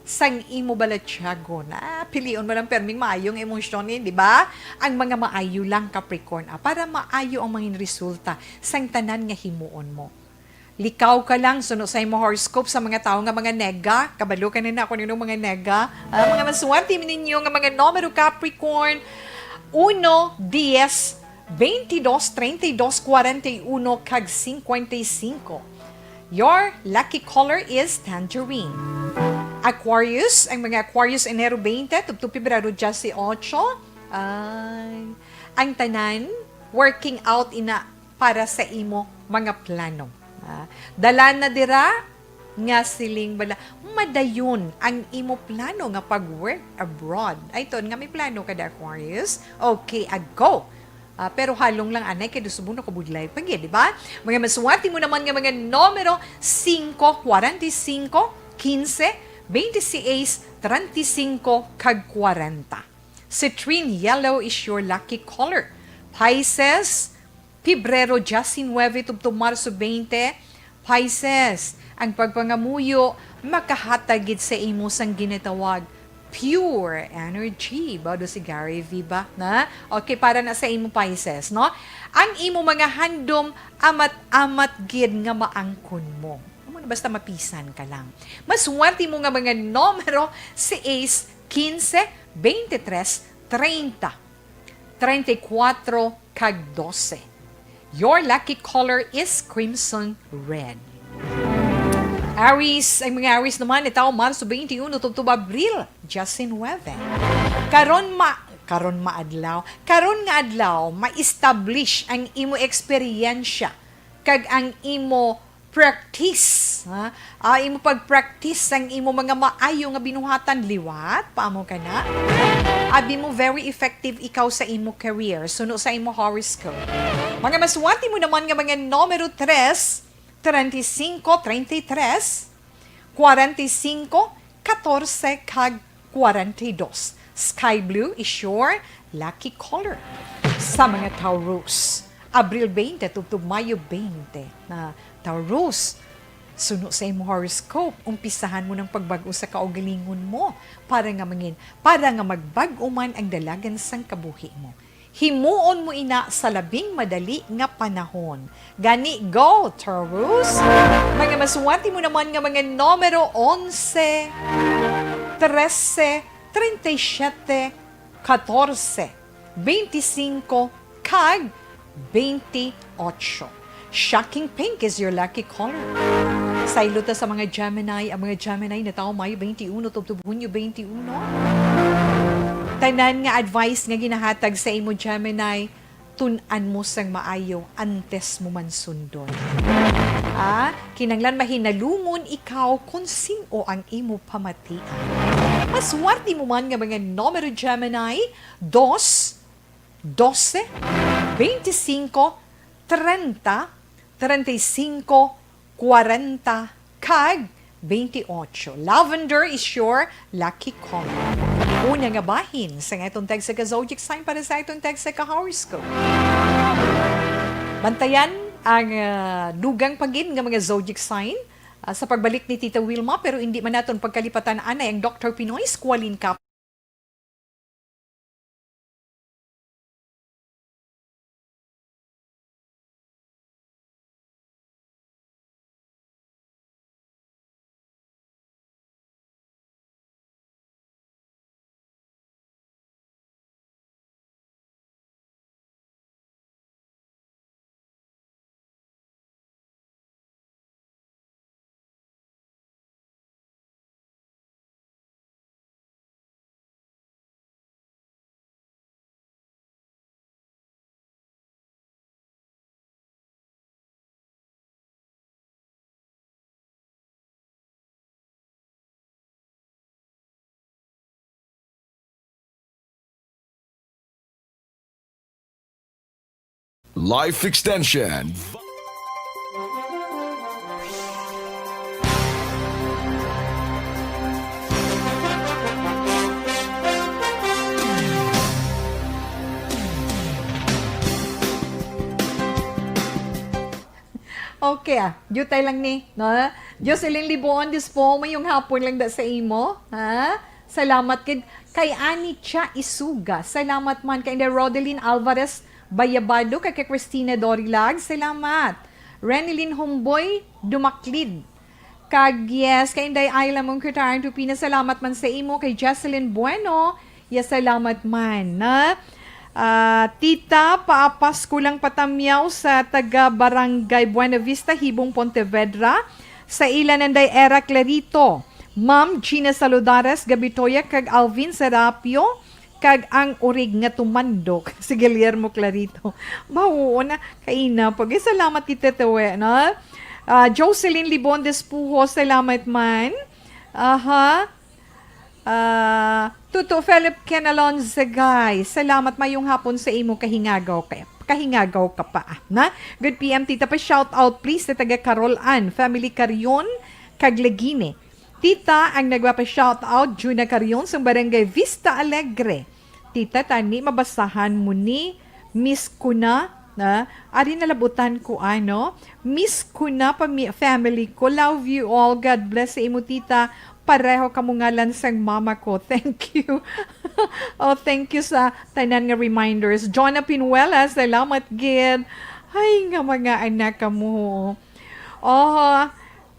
sang imo balatyagon. Ah, pilion mo lang perming maayo nga emosyon, eh, di ba? Ang mga maayo lang, Capricorn, ah, para maayo ang mga resulta sang tanan nga himuon mo. Likaw ka lang, suno sa imo horoscope sa mga tawo nga mga nega. Kabalo ka na na kung ano mga nega. Ah, mga maswerte ninyo nga mga numero, Capricorn, uno, diez, veintidós, treinta y dos, cuarenta y uno, kag cincuenta y cinco. Your lucky color is tangerine. Aquarius, ang mga Aquarius, Enero twenty, tubto Pebrero dieciocho. Ay, ang tanan, working out ina para sa imo mga plano. Ah, dala na dira nga siling bala, madayon ang imo plano nga pag-work abroad. Ay, ton nga may plano ka da, Aquarius? Okay, ago. Ah, pero halong lang anay kay subong nakabudlay pa gid, di ba? Mga maswerte mo naman nga mga numero, singko, kwarenta y singko, kinse, bente seis, treinta y cinco, kag kwarenta. Citrine yellow is your lucky color. Pisces, Pebrero diecinuebe tubto Marso twenty. Pisces, Ang pagpangamuyo makahatag gid sa imo sang ginatawag pure energy. Bado si Gary Viva na. Okay, para na sa imo Pisces, no? Ang imo mga handom, amat-amat gid nga maangkon mo. Amo na, basta mapisan ka lang. Maswerte mo nga mga numero, seis, quince, veintitrés, treinta, treinta y cuatro, kag doce. Your lucky color is crimson red. Aries, ang mga Aries naman, itaw Marso twenty-one tubtob Abril diecinuebe. Karon ma karon maadlaw, karon nga adlaw, ma-establish ang imo eksperyensya kag ang imo practice, ha? Ah, imo pag-practice sang imo mga maayo nga binuhatan liwat, paamo ka na? Abi mo, very effective ikaw sa imo career, suno sa imo horoscope. Mga maswerte mo naman nga mga numero tres, treinta y cinco, treinta y tres, cuarenta y cinco, catorce, kag cuarenta y dos. Sky blue is your lucky color. Sa mga Taurus, Abril twenty tubtob Mayo twenty na Taurus, suno sa imo horoscope, umpisahan mo ng pagbag-o sa kaugalingon mo para nga mangin, para nga magbag-o man ang dalagan sang kabuhi mo. Himuon mo ina sa labing madali nga panahon. Gani, go, Taurus! Mga maswerte mo naman nga mga numero onse, trese, treinta y siete, catorce, veinticinco, kag veintiocho. Shocking pink is your lucky color. Saylo ta sa mga Gemini. Ang mga Gemini natawo Mayo twenty-one tubtob Hunyo twenty-one. Tanan nga advice nga ginahatag sa imo, Gemini, tun-an mo sang maayo antes mo man sundon. Ah, kinahanglan mahinalungon ikaw kon sin-o ang imo pamatian. Maswerte mo man nga mga numero, Gemini, dos, doce, veinticinco, treinta, treinta y cinco, cuarenta, kag veintiocho. Lavender is your lucky color. Una nga bahin sa atong tagsa ka zodiac sign para sa atong tagsa ka horoscope. Bantayan ang, ah, dugang pa gid nga mga zodiac sign, ah, sa pagbalik ni Tita Wilma, pero hindi man naton pagkalipatan anay ang Doktor Pinoy Squalene Cup. Life Extension. Okay, ah. Diutay lang ni, no? Jocelyn Libon Dispo, mayong hapon lang da sa imo, ha? Salamat kid kay Ani Cha Isuga. Salamat man kay Inday Rodeline Alvarez Bayabado, kay, kay Christina Dorilag. Salamat. Renilyn Humboy Dumaklid. Kag yes, kay Inday Ayla Mungkirtaran Tupina, salamat man sa imo. Kay Jocelyn Bueno, yes, salamat man, na. Ah, Tita, paapas ko lang patamyaw sa taga Barangay Buena Vista, Hibong, Pontevedra, sa ila Nanday Era Clarito, Ma'am Gina Saludares Gabitoya, kag Alvin Serapio, kag ang urig nga tumandok si Guillermo Clarito. Mao na, kaina pag. Salamat kita, Tewe, no? Ah, Jocelyn Libon Despujo, salamat man. Aha. Ah, Tuto Philip Kenalon Zagay, salamat, mayong hapon sa imo, kahingagaw ka, kahingagaw ka pa, na? Good P M, Tita, pa shout out please sa taga Carol Ann family, Carion kag Legine. Tita, ang nagpapa-shout out, Juna Carion sang Barangay Vista Alegre. Tita, tani mabasahan mo ni Miss Kuna Na, ari nalabutan ko, ano, miss ko na pami-, family ko. Love you all. God bless sa imo, tita. Pareho kamo ngalan sang mama ko. Thank you. Oh, thank you sa tanan nga reminders. Jonah Pinuela, salamat gid. Ay, nga mga anak kamo. Oh,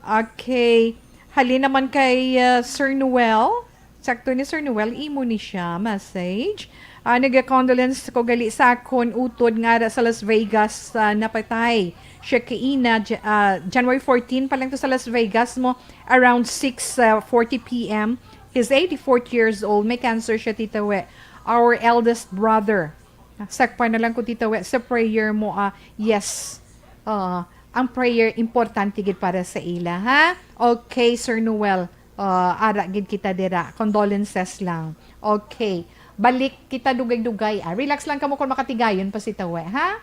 okay. Halin naman kay, uh, Sir Noel. Sakto ni Sir Noel, imo ni siya. Message. Ah, nag-condolence ko gali sa akon utod nga ara sa Las Vegas, ah, napatay siya kaina, Ja-, ah, January fourteen pa lang to sa Las Vegas mo, around six, ah, forty p m. He's eighty-four years old. May cancer siya, Tita We. Our eldest brother. Sakpan na lang ko, Tita We, sa prayer mo, ah, yes. Ah, ang prayer importante gid para sa ila, ha? Okay, Sir Noel. Ah, ara gid kita dira. Condolences lang. Okay. Balik kita dugay-dugay, ah. Relax lang kamo kung makatigayon pa si Tawe, ha?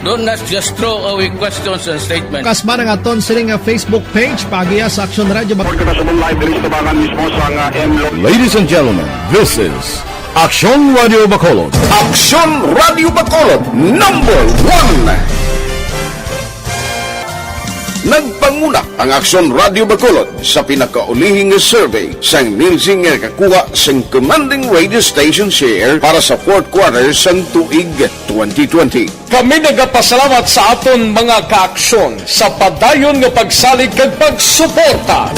Don't, let's just throw away questions and statements. Kasman ang aton sini nga Facebook page, paagiha sa Aksyon Radio Bac- Report kita sa live diri sa tubangan mismo sa nga M Lo- Ladies and gentlemen, this is Aksyon Radio Bacolod. Aksyon Radio Bacolod, number one. Nagpanguna ang Aksyon Radio Bacolod sa pinakaulihi nga survey sang Nielsen nga nakakuha sang commanding radio station share para sa fourth quarter sang tuig twenty twenty. Kami nagapasalamat sa aton mga kaaksyon sa padayon nga pagsalig kag pagsuporta.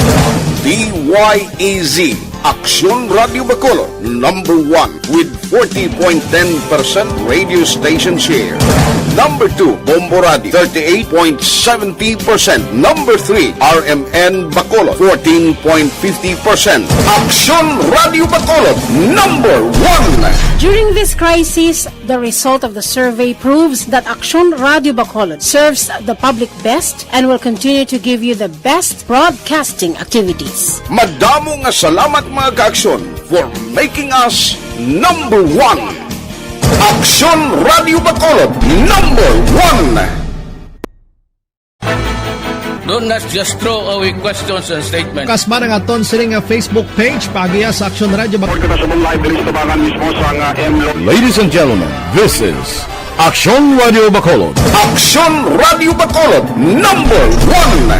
D Y E Z, Aksyon Radio Bacolod, number one with forty point ten percent radio station share. Number two, Bombo Radio, thirty-eight point seventy percent. Number three, R M N Bacolod, fourteen point fifty percent. Aksyon Radio Bacolod, number one. During this crisis, the result of the survey proves that Aksyon Radio Bacolod serves the public best and will continue to give you the best broadcasting activities. Madamo nga salamat, mga kaaksyon, for making us number one. Aksyon Radio Bacolod, number one. Don't, let's just throw away questions and statements. Kasman ang aton sini nga Facebook page, paagiha sa Aksyon Radio Bac- Report kita sa live diri sa tubangan mismo sa nga M Lo- Ladies and gentlemen, this is Aksyon Radio Bacolod. Aksyon Radio Bacolod, number one.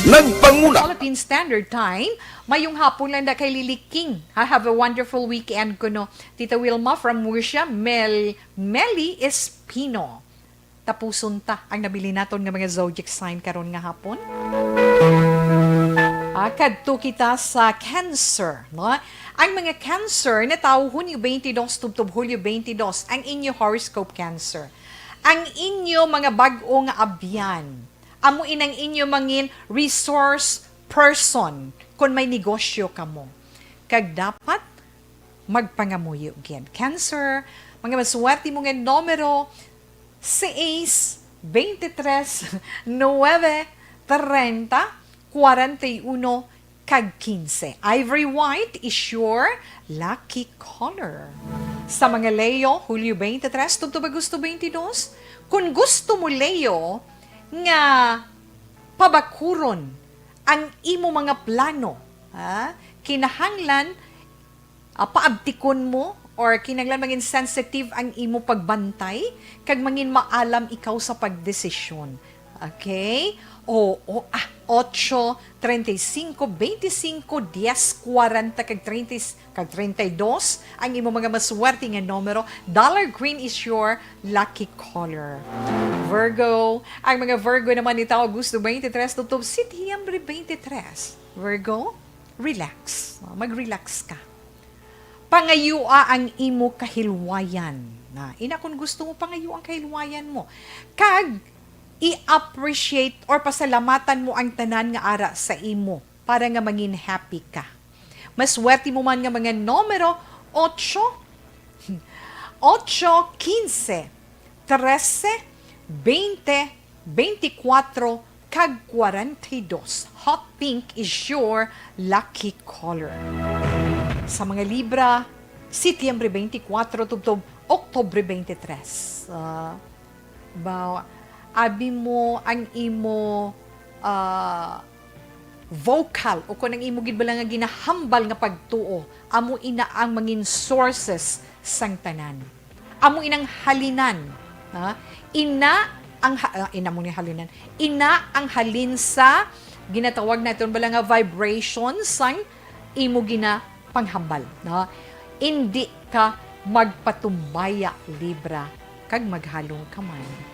Nagpanguna. Philippine Standard Time, mayong hapon lang da kay Lily King. Ha, have a wonderful weekend kuno. Tita Wilma from Murcia, Mel, Meli Espino. Tapuson ta ang nabilin naton nga mga zodiac sign karon nga hapon. Ah, kadto kita sa Cancer, no? Ang mga Cancer, natawo Hunyo twenty-two tubtob Hulyo twenty-two, ang inyo horoscope, Cancer. Ang inyo mga bag-o nga abyan, amo inang inyo mangin resource person kon may negosyo kamo. Kag dapat magpangamuyo gid. Cancer, mga maswerte mo nga numero, seis, veintitrés, nuebe, treinta, cuarenta y uno, kag quince. Ivory white is your lucky color. Sa mga Leo, Hulyo twenty-three tubtob Agosto twenty-two, kung gusto mo, Leo, nga pabakuron ang imo mga plano, ha? Kinahanglan, ah, paabtikon mo or kinahanglan mangin sensitive ang imo pagbantay kag mangin maalam ikaw sa pagdesisyon. Okay? O, o, ah, ocho, treinta y cinco, veinticinco, diez, cuarenta, kag treinta, kag treinta y dos ang imo mga maswerte nga numero. Dollar green is your lucky color. Virgo, ang mga Virgo naman nitawo Agosto twenty-three tubtob Setyembre twenty-three. Virgo, relax. Mag-relax ka. Pangayua ang imo kahilwayan. Na, ina, kung gusto mo, pangayua ang kahilwayan mo. Kag i-appreciate or pasalamatan mo ang tanan nga ara sa imo para nga mangin happy ka. Maswerte mo man nga mga numero, ocho, ocho, quince, trese, veinte, veinticuatro, kag cuarenta y dos. Hot pink is your lucky color. Sa mga Libra, Setyembre twenty-four tubtob Oktubre twenty-three. Ah, ba, abi mo ang imo, ah, vocal o kung ang imo gid bala nga ginahambal nga pagtuo, amo ina ang mangin sources sang tanan. Amo inang halinan, ha? Ina ang ha-, ah, ina mo ni halinan. Ina ang halin sa ginatawag naton bala nga vibration sang imo ginapanghambal, no? Indi ka magpatumbaya, Libra, kag maghalong ka man.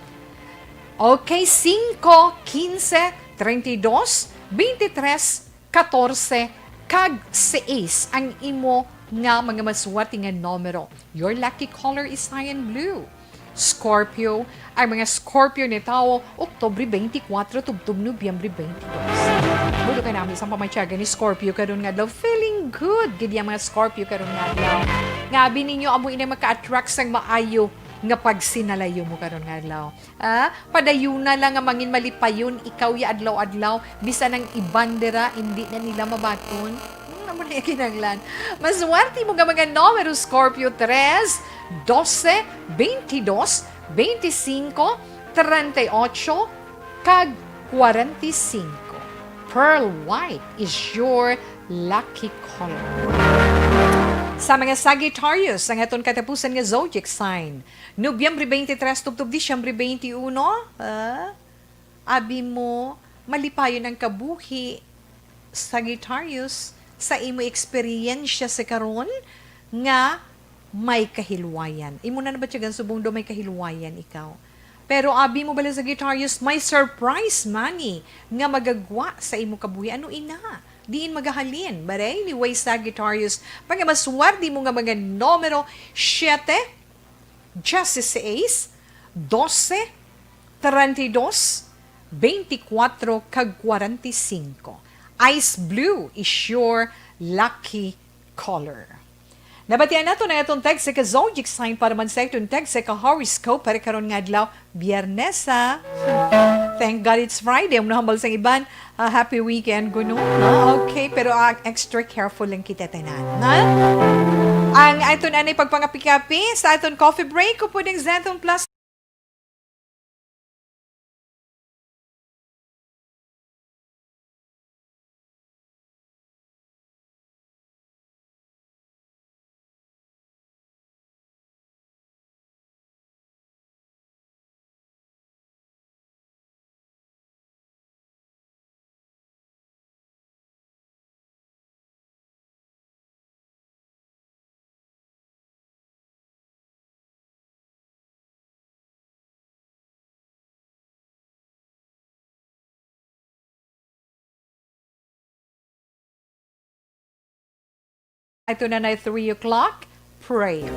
Okay, singko, quince, treinta y dos, veintitrés, catorce, kag seis ang imo nga mga maswerte nga numero. Your lucky color is cyan blue. Scorpio, ang mga Scorpio nitawo Oktubre twenty-four tubtob Nobyembre twenty-two. Buto ka namin sa pamatyagan ni Scorpio karon nga adlaw. Feeling good gid ang mga Scorpio karon nga adlaw. Nga abi ninyo amo ini maka-attract sang maayo nga pagsinalayo mo karon nga adlaw. Ah, padayuna lang nga mangin malipayon ikaw ya adlaw-adlaw, bisan ang iban dira indi na nila mabaton. Hmm, amo na yung kinahanglan. Maswerte mo nga mga numero, Scorpio, tres, doce, veintidós, veinticinco, treinta y ocho, kag cuarenta y cinco. Pearl white is your lucky color. Sa mga Sagittarius, ang aton katapusan nga zodiac sign, Nobyembre twenty-three tubtob Disyembre twenty-one, ah, abi mo, malipayon ang kabuhi, Sagittarius, sa imo eksperyensya sa karon nga may kahilwayan. Imo na nabatyagan subong daw may kahilwayan ikaw. Pero abi mo bala, Sagittarius, may surprise money nga magagwa sa imo kabuhi. Ano ina? Diin magahalin? But anyway, Sagittarius, mga maswerte mo nga mga numero, siyete, dieciséis, doce, treinta y dos, veinticuatro, kag cuarenta y cinco. Ice blue is your lucky color. Nabatian nato na atong tagsa ka zodiac sign para man sa atong tagsa ka horoscope para karon nga adlaw, Biyernes, ha? Thank God it's Friday. Ang nahambal sa iban, ah, happy weekend, kuno. Ah, okay, pero, ah, extra careful lang kita tanan, ha? Ang aton anay pagpangapi-kapi sa aton coffee break, upod ang Zenton Plus Ito na na three o'clock prayer.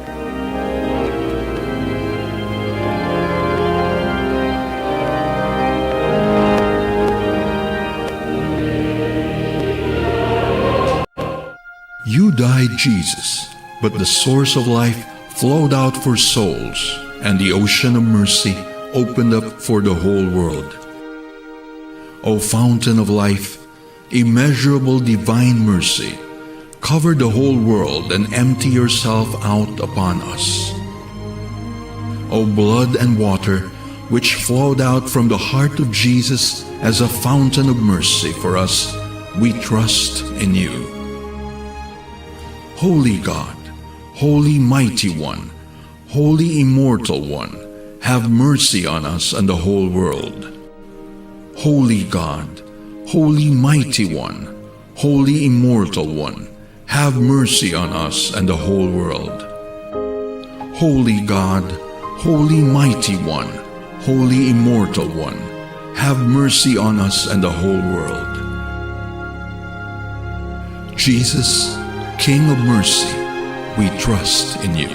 You died, Jesus, but the source of life flowed out for souls, and the ocean of mercy opened up for the whole world. O fountain of life, immeasurable divine mercy, cover the whole world and empty yourself out upon us. O blood and water, which flowed out from the heart of Jesus as a fountain of mercy for us, we trust in you. Holy God, Holy Mighty One, Holy Immortal One, have mercy on us and the whole world. Holy God, Holy Mighty One, Holy Immortal One, have mercy on us and the whole world. Holy God, Holy Mighty One, Holy Immortal One, have mercy on us and the whole world. Jesus, King of mercy, we trust in you.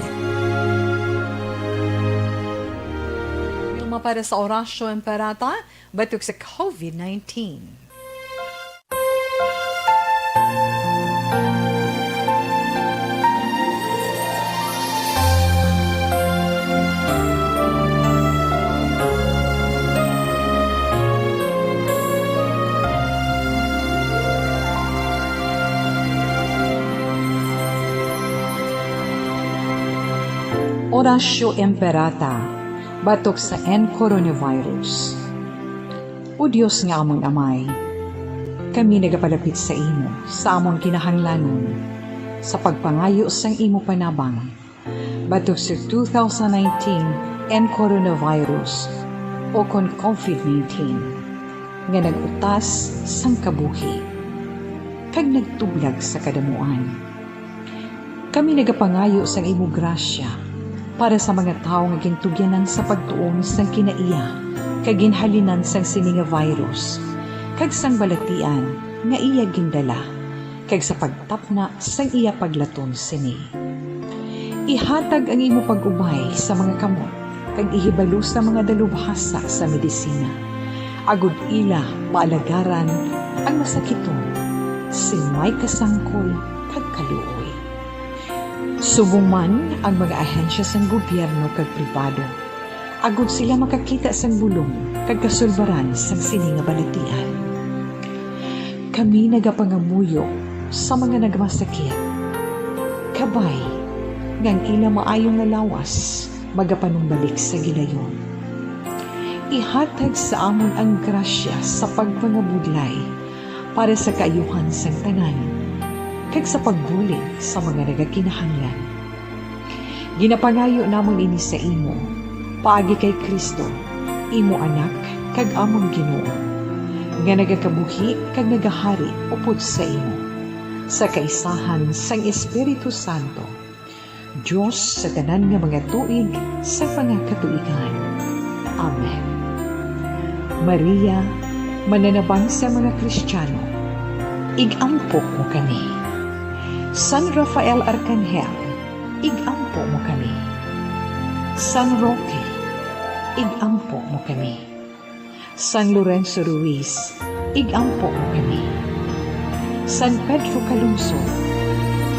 Wilma para sa Oratio Imperata, batok sa COVID nineteen. Oratio Imperata, batok sa N coronavirus. O Dios nga amon Amay, kami nagapalapit sa imo sa amon kinahanglanon sa pagpangayo sang imo panabang batok sa two thousand nineteen N coronavirus, o kon COVID nineteen, nga nag-utas sang kabuhi kag nagtublag sa kadamuan. Kami nagapangayo sang imo grasya para sa mga tawo nga gintugyanan sa pagtuon sang kinaiya kag ginhalinan sang sini nga virus, kag sang balatian nga iya gindala, kag sa pagtapna sang iya paglaton sini. Ihatag ang imo pag-ubay sa mga kamot kag ihibalo sa mga dalubhasa sa medisina, agod ila maalagaran ang masakiton sing may kasangkol kag kaluoy. Subong man ang mga ahensya sang gobyerno kag pribado, agod sila makakita sang bulong kag kasulbaran sang sini nga balatian. Kami nagapangamuyo sa mga nagmasakit. Kabay nga ang ila maayo nga lawas magapanumbalik sa gilayon. Ihatag sa amon ang grasya sa pagpangabudlay para sa kaayuhan sang tanan, kag sa pagbulig sa mga nagakinahanglan. Ginapangayo namon ini sa imo, paagi kay Cristo, imo Anak kag amon Ginoo, nga nagakabuhi kag nagahari upod sa imo, sa kaisahan sang Espiritu Santo, Dios sa tanan nga mga tuig sa mga katuigan. Amen. Maria, mananabang sa mga Kristiyano, ig-ampo mo kami. San Rafael Arkanghel, ig-ampo mo kami. San Roque, ig-ampo mo kami. San Lorenzo Ruiz, ig-ampo mo kami. San Pedro Calungsod,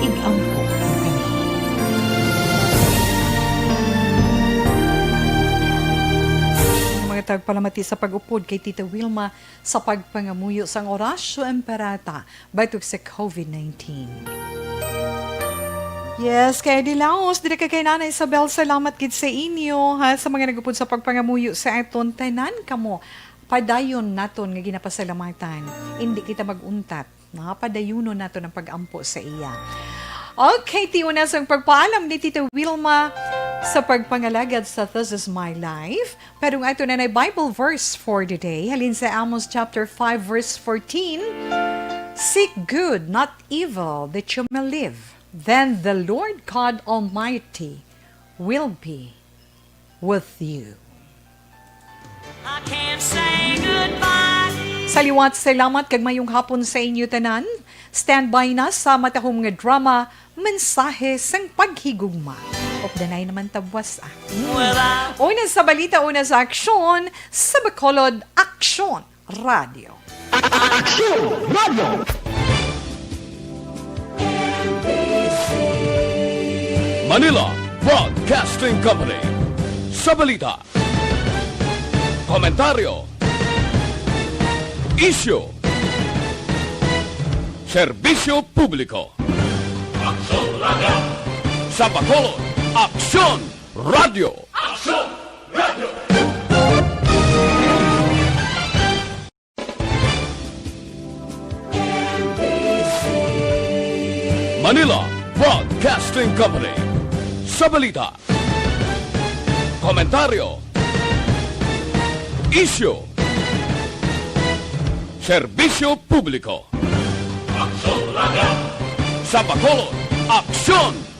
ig-ampo mo kami. Mga tagpalamati sa pag-upod kay Tita Wilma sa pagpangamuyo sang Oratio Imperata batok sa COVID nineteen. Yes, kay Dilaos, diri ka kay Nanay Isabel, salamat gid sa inyo, ha, sa mga nagupod sa pagpangamuyo sa aton tanan kamo. Padayon naton nga ginapasalamatan. Indi kita mag-untat, na padayunon naton ang pag-ampo sa iya. Okay, tiuna sang pagpaalam ni Tita Wilma sa pagpangalagad sa This Is My Life. Pero ang ato na na Bible verse for the day, halin sa Amos chapter five, verse fourteen, "Seek good, not evil, that you may live. Then the Lord God Almighty will be with you." I can't say goodbye. Sa liwat, salamat kag mayong hapon sa inyo tanan. Standby na sa matahom nga drama, mensahe sang paghigugma. Updanay naman ta buwas, ah. Mm. Una sa balita, una sa aksyon, sa Bacolod, Aksyon Radio. Aksyon Radio! Manila Broadcasting Company. Sa balita, komentaryo, isyu, serbisyo publiko. Aksyon Radio. Sa Bacolod, Aksyon Radio. Aksyon Radio. Manila Broadcasting Company. Sa balita, komentaryo, isyu, serbisyo publiko. Aksyon Radio. Sa Bacolod, Aksyon